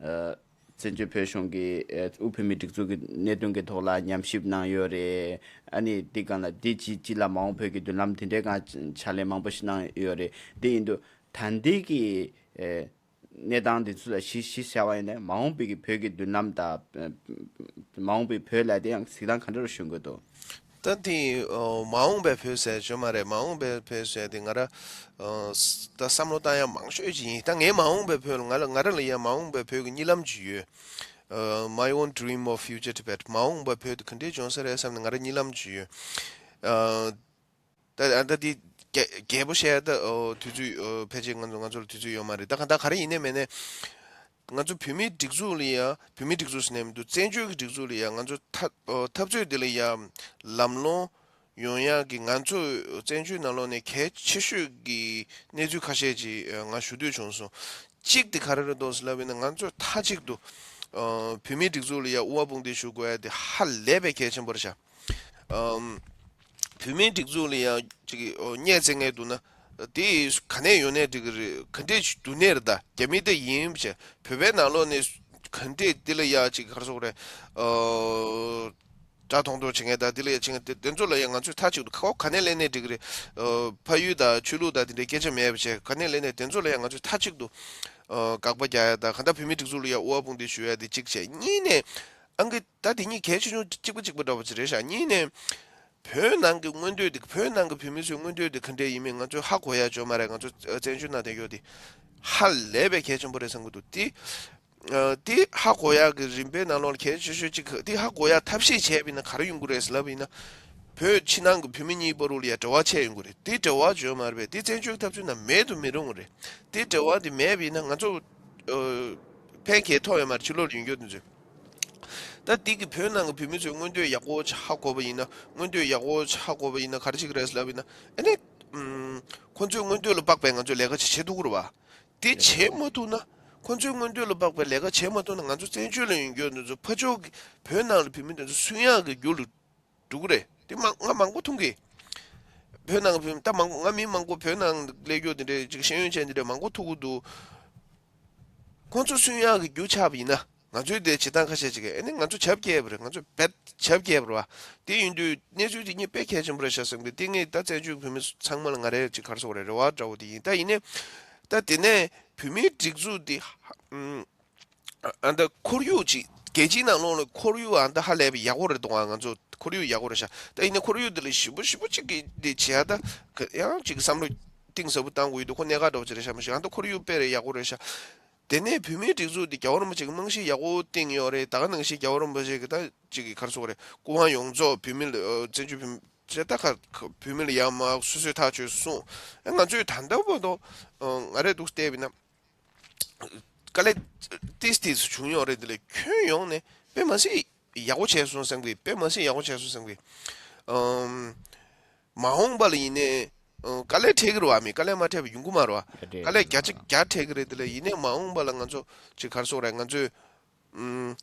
ཨ། བཙན་བྱོལ་བོད་གཞུང་གི་ཨ་དབུས་བོད་མིའི་སྒྲིག་འཛུགས་ཀྱི་གནད་དོན་གྱི་ཐོག་ལ་ཉམས་ཞིབ་གནང་ཡོད་རེད། ཨ་ནི་འདི་སྒང་ལ་འདི་ཅི་ཅི་ལ་མ་འོངས་བོད་ཀྱི་མདུན་ལམ་དེ་འདྲའི་སྒང་ཕྱག་ལས་མང་པོ་ཞིག་གནང་ཡོད་རེད། དེ་ཡིན་དུས་ད་འདི་གི་ཨ་གནས་སྟངས་འདི་ཚོ་ལ་གཞི་གཞི་བཞག་པ་ཡིན་ན་མ་འོངས་བོད་ཀྱི་བོད་ཀྱི་མདུན་ལམ་དང་ཨ་མ་འོངས་བོད་བོད་ལ་དེ་ཡང་གཟིགས་སྟངས་ག་འདྲ་རུ་ཞུ་དགོས་འདུག་ད་དེ་ཨོ་མ་འོངས་པའི་བོད་ཟེར་ཡ་ཡོད་མ་རེད། མ་འོངས་པའི་བོད་ཟེར་ཡ་དེ་ང་ར་ཨོ་ད་བསམ་བློ་བཏང་ཡ་མང་ཤོས་ཅིག་ཡིན། ད་ངའི་མ་འོངས་པའི་བོད་ལ་ང་ལ་ང་ར་ལ་ཡ་མ་འོངས་པའི་བོད་ཀྱི་གཉིད་ལམ་ཅིག་ཡོད། ཨོ་My own dream of future Tibet. མ་འོངས་པའི་བོད་དེ་ག་འདྲས་བྱུང་ས་རེད་བསམ་ནས་ང་ར་གཉིད་ལམ་ཅིག་ཡོད། ཨོ་ད་ཨ་ད་དེ་རྒྱ་རྒྱས་པོ་བཤད་ཡ་ད་ཨོ་དུས་ཚོད་ཨོ་ཕལ་ཆེར་ང་ཚོ་ང་ཚོ་ལ་དུས་ཚོད་ཡོད་མ་རེད། ད་ག་ད་ག་རེ་ཡིན་ནའི་མིན་ནའི། ང་ཚོ་བོད་མིའི་སྒྲིག་འཛུགས་ལ་ཡ་བོད་མིའི་སྒྲིག་འཛུགས་ཟེར་ནས་མི་འདུག་བཙན་བྱོལ་གྱི་སྒྲིག་འཛུགས་ལ་ཡ་ང་ཚོ་འཐབ་ཨོ་འཐབ་རྩོད་འདི་ལ་ཡ་ལམ་ལྷོང་ཡོང་ཡག་གི་ང་ཚོ་བཙན་བྱོལ་ནང་ལོགས་ནས་གལ་ཆེ་ཤོས་ཀྱི་གནས་ཚུལ་ཁ་ཤས་ཅིག་ཨ་ང་ཞུ་འདོད་བྱུང་སོང་། གཅིག་དེ་ག་རེ་རེད་འདུག་ཟེར་ལབ་ཡིན་ན་ང་ཚོས་མཐའ་གཅིག་ཏུ་ཨ་བོད་མིའི་སྒྲིག་འཛུགས་ལ་ཡ་དབུ་བ་དཔུང་སྡེ་ཞུ་དགོས་ཡ་དེ་ཧ་ལས་པའི་གལ་ཆེན་པོ་རེད་ཤག་ཨམ། བོད་མིའི་སྒྲིག་འཛུགས་ལ་ཡང་ཅིག་ཨོ་བརྙས་བཙལ་མཁན་འདུག་ན། དེ་ག་ནས་ཡོང་ནའི་འགྲིག་གི་རེད། ག་འདྲས་ཞིག་འདུག་ནའི་རེད། ད་རྒྱ་མི་དེ་ཡིན་བྱས་བོད་པའི་ནང་ལོགས་ནས་ག་འདྲས་དེ་ལ་ཡ་ཅིག་ག་རེ་ཟེར་དགོས་རེད། ཨོ་དགྲ་མཐོང་མཐོང་བྱེད་མཁན་དང་དེ་ལ་ཡ་བྱེད་མཁན་དེ་དེ་ཚོ་ལ་ཡ་ང་ཚོས་མཐའ་གཅིག་ཏུ་ཁ་བ་ག་ནས་ལེན་ནའི་འགྲིག་གི་རེད། ཨོ་ཕ་ཡུལ་དང་ཆོས་ལུགས་དང་དེ་འདྲའི་སྐད་ཆ་མེད་པ་བྱས་ག་ནས་ལེན་ནའི་དེ་ཚོ་ལ་ཡ་ང་ཚོས་མཐའ་གཅིག་ཏུ་ཨོ་དགག་པ་རྒྱག་ཡ་དང་གང་ལྟར་བོད་མིའི་སྒྲིག་འཛུགས་ལ་ཡ་དབུ་བ་དཔུང་སྡེ་ཞུ་ཡ་དེ་གཅིག་བྱས། གཉིས་ནས། ཨང་ཀི་ད་དེ་གཉིས་གལ་ཆེ་ཆུང་གཅིག་པ་གཅིག་པ་འདྲ་བོ་ཅིག་རེད་ཤག་གཉིས་ནས་བོད་ནང་གི་མངོན་འདོད་དེ་བོད་ནང་གི་བོད་མི་ཚོའི་མངོན་འདོད་དེ་ག་འདྲས་ཡིན་མིན་ང་ཚོས་ཧ་གོ་ཡ་ཅིག་ཡོད་མ་རེད། ང་ཚོ་བཙན་བྱོལ་ནང་བསྡད་ཡོད་དེ་ཧ་ལས་པའི་གལ་ཆེན་པོ་རེད་བསམ་གྱི་འདུག་དེ་ཨ་དེ་ཧ་གོ་ཡ་གི་རིམ་པའི་ནང་ལོགས་ལ་གལ་ཆེ་ཤོས་གཅིག་དེ་ཧ་གོ་ཡ་ཐབས་ཤེས་བྱས་པ་ཡིན་ན་ག་རེ་ཡོང་གི་རེད་ཟེར་ལབ་པ་ཡིན་ན། བོད་ཕྱི་ནང་གི་བོད་མི་གཉིས་བར་དུ་ལ་ཡ་འབྲེལ་བ་ཆད་ཡོང་གི་རེད། དེ་འབྲེལ་བ་ཅིག་ཡོད་མ་རེད་པས། དེ་བཙན་བྱོལ་གྱི་འཐབ་རྩོད་ནང་མེད་དུ་མི་རུང་གི་རེད། དེ་འབྲེལ་བ་དེ་མེད་པ་ཡིན་ན་ང་ཚོ་ཨ་ཕན་གྱི་ཐོགས་ཡོད་མ་རེད། ཕྱི་ལོགས་ལ་ཡོང་རྒྱུ་དེ་ཚོས། ད་འདི་གི་བོད་ནང་གི་བོད་མི་ཚོའི་མངོན་འདོད་ཡག་པོ་ཧ་གོ་བ་ཡིན་ན། མངོན་འདོད་ཡག་པོ་ཧ་གོ་བ་ཡིན་ན་ག་རེ་བྱེད་ཀྱི་རེད་ལབ་ཡིན་ན། ཨ་ནི་ཨམ། ཁོང་ཚོའི་མངོན་འདོད་ལ་དཔག་པའི་ང་ཚོས་ལས་ཀ་ཅིག་བྱེད་ཐུབ་ཀྱི་རེད་བ། དེ་བྱེད་མ་ཐུབ་ན། ཁོང་ཚོའི་མངོན་འདོད་ལ་དཔག་པའི་ལས་ཀ་བྱེད་མ་ཐུབ་ན་ང་ཚོ་བཙན་བྱོལ་ལ་ཡོང་རྒྱུ་དེ་ཚོ་ཕར་ཕྱོགས་ཀྱི་བོད་ནང་ལ་བོད་མི་དེ་ཚོ་སུན་ཡག་གི་རྒྱུ་ལ་འགྲོ་གི་རེད། དེ་མང་ང་མང་པོ་མཐོང་གི། བོད་ནང་གི་བོད་ད་མང་པོ་ང་མི་མང་པོ་བོད་ནང་སླེབས་རྒྱུ་དེ་འདྲའི་ཅིག་ཤེས་ཡོན་ཅན་དེ་འདྲའི་མང་པོ་ཐུག་གི་འདུག་ཁོང་ཚོ་སུན་ཡག་གི་རྒྱུ་ཆགས་པ་ཡིན་ན་ང་ཚོའི་དེ་བྱེད་སྟངས་ཁ་ཤས་ཅིག་ཨ་ནི་ང་ཚོ་བྱབ་སྐྱེས་པ་རེད། ང་ཚོ་བེད་བྱབ་སྐྱེས་པ་རེད་བ། དེ་ཡིན་དུས་གནས་ཚུལ་དེ་གཉིས་དཔེ་གལ་ཆེན་པོ་རེད་ཤག་བསམ་གི། དེ་ངས་ད་བཙན་བྱོལ་བོད་མི་ཚང་མ་ལ་ང་རའི་ཅིག་ག་རེ་ཟེར་དགོས་རེད། རེ་བ་འདྲ་བོ་དེ་ཡིན། ད་ཡིན་ནའི་ད་དེ་ནས་བོད་མིའི་སྒྲིག་འཛུགས་དེ་ཨ་ཨ་ད་ཁོར་ཡུག་ཅིག་རྒྱལ་སྤྱིའི་ནང་ལོགས་ལ་ཁོར་ཡུག་ཨ་ད་ཧ་ལས་པ་ཡག་པོ་རེད་འདུག་ང་ཚོ་ཁོར་ཡུག་ཡག་པོ་རེད་ཤག་ད་ཡིན་ནའི་ཁོར་ཡུག་དེ་ལ་ཞིབ་པོ་ཞིབ་པོ་ཅིག་གི་དེ་བྱེད་ཡ་ད་ག་ཡང་ཅིག་བསམ་བློ་གཏིང་ཟབ་པོ་བཏང་དགོས་ཡོད་འདུག་ཁོ་གནད་འགག་འདྲ་བོ་ཅིག་རེད་ཤག་མ་གཞི་ཨ་ད་ཁོར་ཡུག་དཔེ་རེ་ཡག་པོ་རེད་ཤག་དེ་ནས་བོད་མིའི་སྒྲིག་འཛུགས་འདི་རྒྱལ་བ་རིན་པོ་ཆེ་གི་རྨང་གཞི་ཡག་པོ་བཏིང་ཡོད་རེད། ད་ག་ནང་བཞིན་རྒྱལ་བ་རིན་པོ་ཆེ་གི་ད་ཅིག་གི་ག་རེ་ཟེར་དགོས་རེད། སྐུ་དབང་ཡོངས་རྫོགས་བོད་མི་ལ་ཨ་བཙན་བྱོལ་བོད་མི་ད་ག་བོད་མི་ལ་ཡར་མར་སོ་སོའི་ཐག་གཅོད་གསུངས། ཨ་ང་ཚོས་ད་ལྟ་བར་དུ་ཨ་ང་རས་འདུག་བལྟས་པ་ཡིན་ན། དཀའ་ལས་ཏིས་ཏིས་བྱུང་ཡོད་རེད། དེ་ལས་ཁྱོན་ཡོངས་ནས་དཔེ་མ་སྲིད་ཡག་པོ་བྱས་སོང་བསམ་གི། དཔེ་མ་སྲིད་ཡག་པོ་བྱས་སོང་བསམ་གི། ཨམ། མ་འོངས་པ་ལ་ཡིན་ནའི་ཨ་དཀའ་ལས་འཕྲད་ཀྱི་རེད་བ། མི་དཀའ་ལས་མ་འཕྲད་པ་ཡོང་གི་མ་རེད་བ། དཀའ་ལས་བརྒྱ་ཆ་བརྒྱ་འཕྲད་ཀྱི་རེད། དེ་ལས་ཡིན་ནའི་མ་འོངས་པ་ལ་ང་ཚོ་ཅིག་ག་རེ་ཟེར་དགོས་རེད། ང་ཚོས་ཨམ།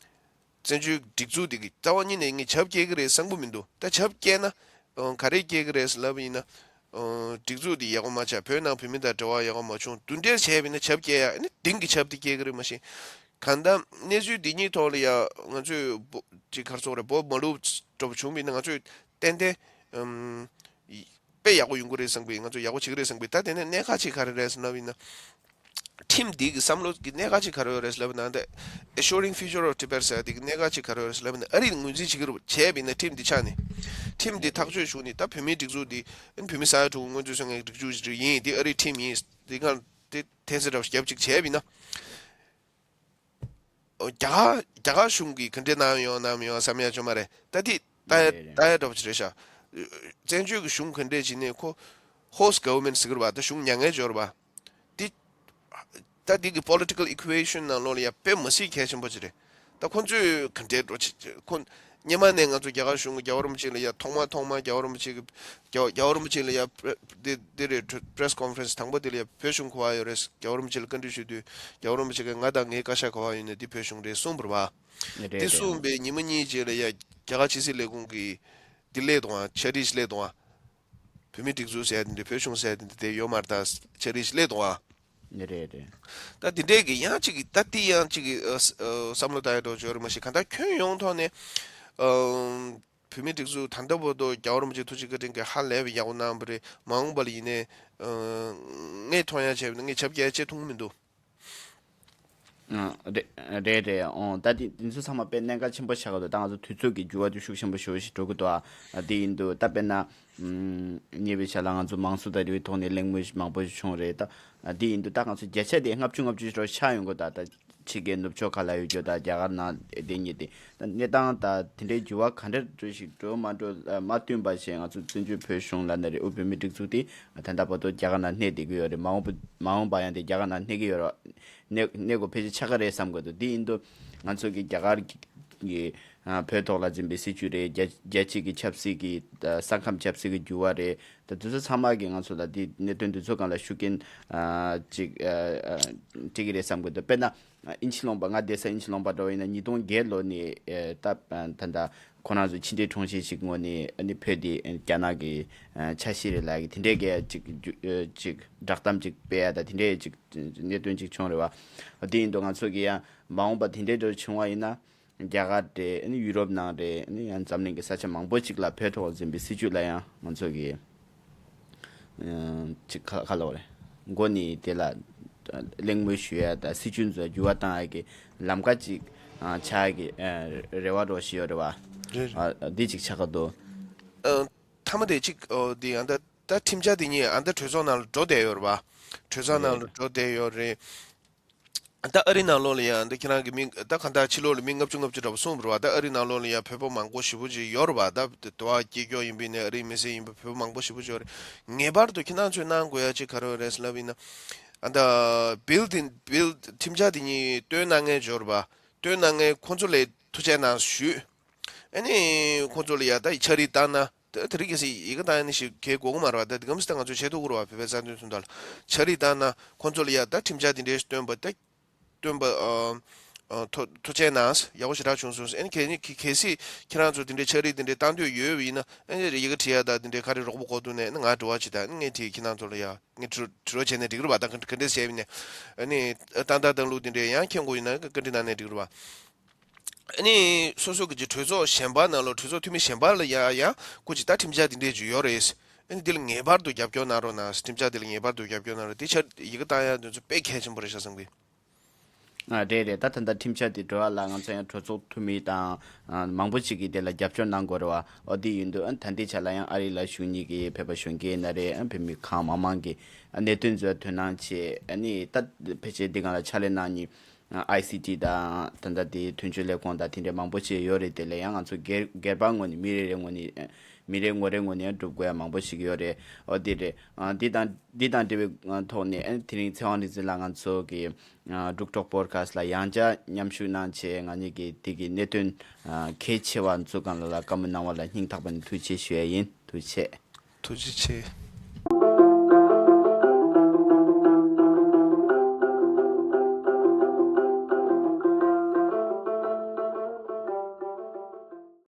བཙན་བྱོལ་སྒྲིག་འཛུགས་འདི་གི་རྩ་བ་ཉིད་ནས་ངས་བྱབ་སྐྱེ་གི་རེད་བསམ་གི་མི་འདུག་ད་བྱབ་སྐྱེ་ན་ཨ་ག་རེ་སྐྱེ་གི་རེད་ཟེར་ལབ་པ་ཡིན་ན། ཨ་སྒྲིག་འཛུགས་འདི་ཡག་པོ་མ་ཆགས། བོད་ནང་བོད་མི་དང་འབྲེལ་བ་ཡག་པོ་མ་བྱུང་། འདི་འདྲས་བྱས་པ་ཡིན་ན་བྱབ་སྐྱེ་ཡ་ཨ་ནི་གཏིང་གི་བྱབ་དེ་སྐྱེ་གི་རེད། མ་གཞི་གང་ལྟར་གནས་ཚུལ་འདི་གཉིས་ཐོག་ལ་ཡ་ང་ཚོས་འབོ་ཅིག་ག་རེ་ཟེར་དགོས་རེད། འབོ་མ་ལུག་འདྲ་པོ་བྱུང་བ་ཡིན་ན་ང་ཚོས་ཏན་ཏན་ཨམ། དཔེ་ཡག་པོ་ཡོང་གི་རེད་བསམ་གི། ང་ཚོ་ཡག་པོ་བྱེད་ཀྱི་རེད་བསམ་གི། ད་དེ་ནས་གནད་འགག་ཅིག་ག་རེ་རེད་ཟེར་ལབ་ཡིན་ན། ཁྲིམས་འདི་གི་བསམ་བློ་གི་གནད་འགག་ཅིག་ག་རེ་ཡོད་རེད་ཟེར་ལབ་ན། ད་Assuring Future of Tibet ཟེར་ཡ་འདི་གི་གནད་འགག་ཅིག་ག་རེ་ཡོད་རེད་ཟེར་ལབ་ན། ཨ་རིས་ངོས་འཛིན་བྱེད་ཀྱི་རེད། བྱས་པ་ཡིན་ན་ཁྲིམས་འདི་ཆགས་ནས། ཁྲིམས་འདི་ཐག་གཅོད་བྱུང་ནས་ད་བོད་མིའི་སྒྲིག་འཛུགས་འདི་ཨ་ནི་བོད་མི་ས་ཡ་དྲུག་མངོན་འདོད་བཟོ་མཁན་གྱི་སྒྲིག་འཛུགས་ཅིག་ཡིན། འདི་ཨ་རིའི་ཁྲིམས་ཡིན། འདི་གང་དེ་ཐེ་ཚེ་འདྲ་བོ་རྒྱབ་ཅིག་བྱས་པ་ཡིན་ན། རྒྱ་གར་རྒྱ་གར་གཞུང་གིས་ག་འདྲས་གནང་ཡོང་གནང་མི་ཡོང་བསམ་ཡ་ཅིག་ཡོད་མ་རེད། ད་དེ་ལྟ་ཡ་ལྟ་ཡ་འདྲ་པོ་ཅིག་རེད་ཤག་བཙན་བྱོལ་གྱི་གཞུང་ག་འདྲས་བྱས་ནས་ཁོ་host government ཟེར་གྱི་རེད་པ། ད་གཞུང་མྱ་ངན་ཅིག་ཡོད་རེད་པ། དེ་ད་དེ་གི་political equation ནང་ལོགས་ལ་ཡ་དཔེ་མ་སྲིད་གལ་ཆེན་པོ་ཅིག་རེད། ད་ཁོ་ཚོས་ག་འདྲས་འགྲོ་ཅིག་ཁོ་ སྔོན་མ་ནས་ང་ཚོ་རྒྱ་གར་གཞུང་གིས་རྒྱལ་བ་རིན་པོ་ཆེ་ལ་ཡ་ཐོག་མ་ཐོག་མ་རྒྱལ་བ་རིན་པོ་ཆེ་གི་རྒྱལ་རྒྱལ་བ་རིན་པོ་ཆེ་ལ་ཡ་པྲེ་འདི་འདི་རེད། པྲེ་སི་ཀོན་ཕ་རེན་སི་དང་པོ་དེ་ལ་ཡ་བོད་གཞུང་གོ་བ་ཡོད་རེད། རྒྱལ་བ་རིན་པོ་ཆེ་ལ་བཀའ་འདྲི་ཞུ་དུས་རྒྱལ་བ་རིན་པོ་ཆེ་གིས་ང་དང་ངའི་བཀའ་ཤག་གོ་བ་ཡོད་ནས་འདི་བོད་གཞུང་རེད་གསུངས་པ་རེད་བ། རེད་འདི་རེད། གསུངས་པའི་ཉི་མ་གཉིས་རྗེས་ལ་ཡ་རྒྱ་གར་ཕྱི་སྲིད་ལས་ཁུངས་ཀྱིས་འདི་སླེབས་འདུག་ཨ། ཆ་རིས་སླེབས་འདུག་ཨ། བོད་མི་སྒྲིག་འཛུགས་ཟེར་དེ་འདྲ་བོད་གཞུང་ཟེར་དེ་འདྲ་དེ་ཡོད་མ་རེད་ད། ཆ་རིས་སླེབས་འདུག་ཨ། རེད་རེད། ད་དེ་འདྲས་ཀྱི་ཡང་ཅིག་གི་ད་དེ་ཡང་ཅིག་གི་ཨ་ཨ་བསམ་བློ་བཏང་ཡ་འགྲོ་བྱོས་རེད་མ་གཞི་གང་ལྟར་ཁྱོན་ཡོངས་ཐོག་ནས་ཨ་བོད་མི་སྒྲིག་འཛུགས་ད་ལྟ་བར་དུ་རྒྱལ་བ་རིན་པོ་ཆེ་ཐུགས་རྗེ་བཀའ་དྲིན་གྱིས་ཧ་ལས་པའི་ཡག་པོ་གནང་བ་རེད། མ་འོངས་པ་ལ་ཡིན་ནའི་ཨ་ངས་མཐོང་ཡ་བྱས་པ་ཡིན་ན་ངས་བྱབ་རྒྱལ་ཆེ་མཐོང་གི་མི་འདུག་ཨ། རེད་རེད་རེད། ཨོ་ད་དེ་དེ་ཚོ་ཚང་མ་དཔེ་གནད་འགག་ཆེན་པོ་ཆགས་ཀྱི་འདུག་ད་ང་ཚོ་དུས་ཚོད་ཀྱི་འགྱུར་བ་དེ་ཤུགས་ཆེན་པོ་ཞེ་པོ་ཞིག་འགྲོ་གི་འདུག་ཨ། དེ་ཡིན་དུས་ད་དཔེར་ན་ཨམ་ཉེ་བའི་ཆར་ལ་ང་ཚོ་མང་གཙོ་དང་འབྲེལ་བའི་ཐོག་ནས་གླེང་མོལ་མང་པོ་ཞིག་བྱུང་རེད་ད། ཨ། དེ་ཡིན་དུས་ད་ང་ཚོ་བརྒྱ་ཆ་དེ་ལྔ་བཅུ་ང་བཅུ་ཞིག་ཆགས་ཡོང་གི་འདུག་ད་ད་ཕྱི་རྒྱལ་ནུབ་ཕྱོགས་ཁག་ལ་ཡོད་རྒྱུ་དང་རྒྱ་གར་ནང་བསྡད་མཁན་དེ་ད་གནས་སྟངས་ད་དེ་འདྲའི་འགྱུར་བ་ག་འདྲ་འགྲོ་ཞིག་འགྲོ་མ་འགྲོ་ཨ་མ་བསྟུན་པ་བྱས་ང་ཚོ་བཙན་བྱོལ་བོད་གཞུང་ལབ་ན་རེད། དབུས་བོད་མིའི་སྒྲིག་འཛུགས་དེ་ད་ལྟ་བར་དུ་རྒྱ་གར་ནང་གནས་བསྡད་ཀྱི་ཡོད་རེད། མ་འོངས་པ་མ་འོངས་པ་ཡང་དེ་རྒྱ་གར་ནང་གནས་ཀྱི་ཡོད་རེད། གནས་གནས་དགོས་ཕལ་ཆེར་ཆགས་ཀྱི་རེད་བསམ་གྱི་འདུག་དེ་ཡིན་དུས་ང་ཚོ་གི་རྒྱ་གར་གྱི་ཨ་བོད་ཐོག་ལ་འཛིན་པའི་སྲིད་བྱུས་རེད། རྒྱ་རྒྱལ་སྤྱི་གི་ཆབ་སྲིད་ཀྱི་ཨ་ས་ཁམས་ཆབ་སྲིད་ཀྱི་འགྱུར་བ་རེད། ད་དེ་ཚོ་ཚང་མ་གིས་ང་ཚོ་ལ་དེ་གནད་དོན་དེ་ཚོ་སྒང་ལ་ཤུགས་རྐྱེན་ཨ་ཅིག་ཨ་ཨ་སྤྲད་ཀྱི་རེད་བསམ་གྱི་འདུག་དཔེར་ན་ཨ་དབྱིན་ཇི་ལུང་པ། ང་བསྡད་ས་དབྱིན་ཇི་ལུང་པ་འདྲ་བོ་ཡིན་ན་ཉིས་སྟོང་བརྒྱད་ལོ་ནས་ཨ་ད་ཨ་ད་ལྟ་ཁོ་རང་ཚོ་ཕྱི་འབྲེལ་དྲུང་ཆེ་ཞིག་ངོས་ནས་ཨ་ནི་བོད་དེ་རྒྱ་ནག་གི་ཨ་ཆ་ཤས་རེད་ལབ་ཀྱི་དེ་འདྲས་ཀྱི་ཅིག་རྒྱུ་ཨ་ཅིག་བསྒྲགས་གཏམ་ཅིག་སྤེལ་ཡ་ད་དེ་འདྲས་ཅིག་གནད་དོན་ཅིག་བྱུང་རེད་བ། དེ་ཡིན་དུས་ང་ཚོ་གི་ཡང་མ་འོངས་པ་དེ་འདྲས་འདྲ་བྱུང་བ་ཡིན་ན། རྒྱ་གར་རེད། ཨ་ནི་ཡུ་རོབ་ནང་རེད། ཨ་ནི་ཡང་འཛམ་གླིང་གི་ས་ཆ་མང་པོ་ཅིག་ལ་བོད་ཐོག་འཛིན་པའི་སྲིད་བྱུས་ལ་ཡང་ང་ཚོ་གིས་ཨ་ཅིག་ཁ་ཁ་ལོ་རེད། མགོ་ནས་དེ་ལ་གླེང་མོལ་ཞུ་ཡ་དང་སྲིད་བྱུས་ཚོ་འགྱུར་བ་བཏང་ཡ་གི་ལམ་ཁ་ཅིག་ཨ་ཆགས་ཡ་གི་ཨ་རེ་བ་རོ་ཞིག་ཡོད་རེད་བ། རེད། ཨ་འདི་ཅིག་ཆགས་ཀྱི་འདུག་ཨ་མཐའ་མ་དེ་ཅིག་ཨོ་འདི་ཨ་ད་ད་ཁྲིམས་འཆར་དེ་གཉིས་ཨ་ད་གྲོས་ཚོགས་ནང་ལ་འགྲོ་བསྡད་ཡོད་རེད་བ། གྲོས་ཚོགས་ནང་ལ་རེད། འགྲོ་བསྡད་ཡོད་རེད། ད་ཨ་རི་ནང་ལོགས་ལ་ཡང་འདི་ཁྱེད་རང་གི་མི་ད་གང་ལྟར་ཕྱི་ལོགས་ལ་མི་ལྔ་བཅུ་ལྔ་བཅུ་འདྲ་པོ་གསུངས་པ་རེད་བ། ད་ཨ་རི་ནང་ལོགས་ལ་ཡང་བོད་པ་མང་པོ་ཞེ་པོ་ཅིག་ཡོད་རེད་བ། ད་དུ་བ་སྐྱེས་སྐྱོ་ཡིན་པ་ཡིན་ནའི་ཨ་རིའི་མི་སེར་ཡིན་པ་བོད་པ་མང་པོ་ཞེ་པོ་ཅིག་ཡོད་རེད། ངེས་པར་དུ་ཁྱེད་རང་ཚོས་གནང་དགོས་ཡ་ཅིག་ག་རེ་རེད་ལབ་ཡིན་ན། ཨ་ད་བིལ་དེ་བིལ་ཁྲིམས་འཆར་དེ་གཉིས་བཏོན་གནང་མཁན་ཡོད་རེད་བ། བཏོན་གནང་མཁན་ཁོང་ཚོ་ལ་ཐུགས་རྗེ་གནང་ཞུས། ཨ་ནི་ཁོང་ཚོ་ལ་ཡ་ད་ཕྱག་བྲིས་བཏང་ན། ད་དེ་རིང་ཁ་སང་ཡི་གེ་བཏང་ཡ་ནི་ཞིག་གལ་དགོས་ཀྱི་མ་རེད་བ། ད་དེ་གམ་སི་ད་ང་ཚོས་བྱེད་ཐུབ་ཀྱི་རེད་བ། བོད་པའི་རྩ་དོན་དོན་དག་ལ་ཕྱག་བྲིས་བཏང་ན་ཁོང་ཚོ་ལ་ཡ་ད་ཁྲིམས་འཆར་དེ་འདྲའི་བཏོན་པ་ད་བཏོན་པ་ཨ་ཨ་ཐུགས་ཐུགས་རྗེ་གནང་། ཡག་པོ་ཞེ་དྲག་བྱུང་སོང་། ཨ་ནི་གལ་ནི་གལ་གལ་སྲིད་ཁྱེད་རང་ཚོ་དེ་འདྲའི་ཕྱག་བྲིས་དེ་འདྲའི་བཏང་འདོད་ཡོད་པ་ཡིན་ན་ཨ་ནི་ཡི་གེ་བྲིས་ཡ་ད་དེ་འདྲའི་ག་རེ་རོགས་པ་དགོས་འདུག་ནས་ཨ་ནི་ང་དྲི་བ་བྱེད་ད། ཨ་ནི་ངས་དྲིས། ཁྱེད་རང་ཚོ་ལ་ཡ་ངས་དྲི་དྲི་བ་བྱས་ནས་འགྲིག་གི་རེད་བ། ད་ག་ག་འདྲས་བྱས་པ་ཡིན་ནའི་ཨ་ནི་ཏན་ཏན་བཏང་ལུགས་དེ་འདྲའི་ཡང་མཁྱེན་དགོས་ཡིན་ན་བཀའ་འདྲི་གནང་ནས་འགྲིག་གི་རེད་བ། ཨ་ནི་སོ་སོ་གི་ཅིག་གྲོས་ཚོགས་གཞན་པ་ནང་ལོགས་གྲོས་ཚོགས་འཐུས་མི་གཞན་པ་ལ་ཡ་ཡང་སྐུ་ཅིག་ད་ཁྲིམས་འཆར་འདི་འདྲས་ཅིག་ཡོད་རེད། ཨ་ནི་འདི་ལ་ངེས་པར་དུ་རྒྱབ་སྐྱོར་གནང་རོགས་གནང་། ཁྲིམས་འཆར་འདི་ལ་ངེས་པར་དུ་རྒྱབ་སྐྱོར་གནང་རོགས། འདི་ཕྱིར་ཡི་གེ་བཏང་ཡ་འདི་ཚོ་དཔེ་གལ་ཆེན་པོ་རེད་ཤག་བསམ་གི། ཨ་རེད་རེད། ད་ད་ལྟ་ཁྲིམས་འཆར་འདི་འགྲོ་བ་ལ་ང་ཚོ་ཡང་གྲོས་ཚོགས་འཐུས་མི་དང་ཨ་མང་པོ་ཅིག་གིས་དེ་ལ་རྒྱབ་སྐྱོར་གནང་དགོས་རེད་བ། འོ་དེ་ཡིན་དུས་ཨ་ད་ལྟའི་ཆ་ལ་ཡང་ཨ་རི་ལ་བཞུགས་མཁན་གྱི་བོད་པ་གཞོན་སྐྱེས་ན་རེད། ཨ་བོད་མི་གང་མང་མང་གིས་ཨ་གནད་དོན་ཚོ་དོ་སྣང་བྱེད། ཨ་ནི་ད་ཕལ་ཆེར་འདི་སྒང་ལ་ཕྱག་ལས་གནང་མཁན་ཨ་ཨའི་སི་ཊི་དང་ད་ལྟ་དེ་དོན་གཅོད་ལས་ཁུངས་དང་དེ་འདྲའི་མང་པོ་ཅིག་ཡོད་རེད། དེ་ལ་ཡང་ང་ཚོ་སྒེར་སྒེར་པ་ངོས་ནས་མི་རེ་རེ་ངོས་ནས་ཨ་མི་རེ་ངོ་རེ་ངོས་ནས་ཡང་སྒྲུབ་དགོས་ཡ་མང་པོ་ཞིག་ཡོད་རེད། འོ་དེ་རེད། ཨ་འདི་དང་འདི་དང་འབྲེལ་བའི་ཐོག་ནས་ཨ་དེ་རིང་ཚེ་དབང་རིག་འཛིན་ལགས་ང་ཚོ་གི་ཨ་འབྲུག་ཊོག་པོ་ཌི་ཁ་སི་ཊི་ལ་ཡང་བསྐྱར་མཉམ་ཞུགས་གནང་བྱས་ང་གཉིས་ཀྱི་དེ་གི་གནད་དོན་ཨ་གལ་ཆེ་བ་ཚོ་སྒང་ལ་བཀའ་མོལ་གནང་བ་ལ་སྙིང་ཐག་པ་ནས་ཐུགས་རྗེ་ཆེ་ཞུ་ཡ་ཡིན། ཐུགས་རྗེ་ཆེ། ཐུགས་རྗེ་ཆེ།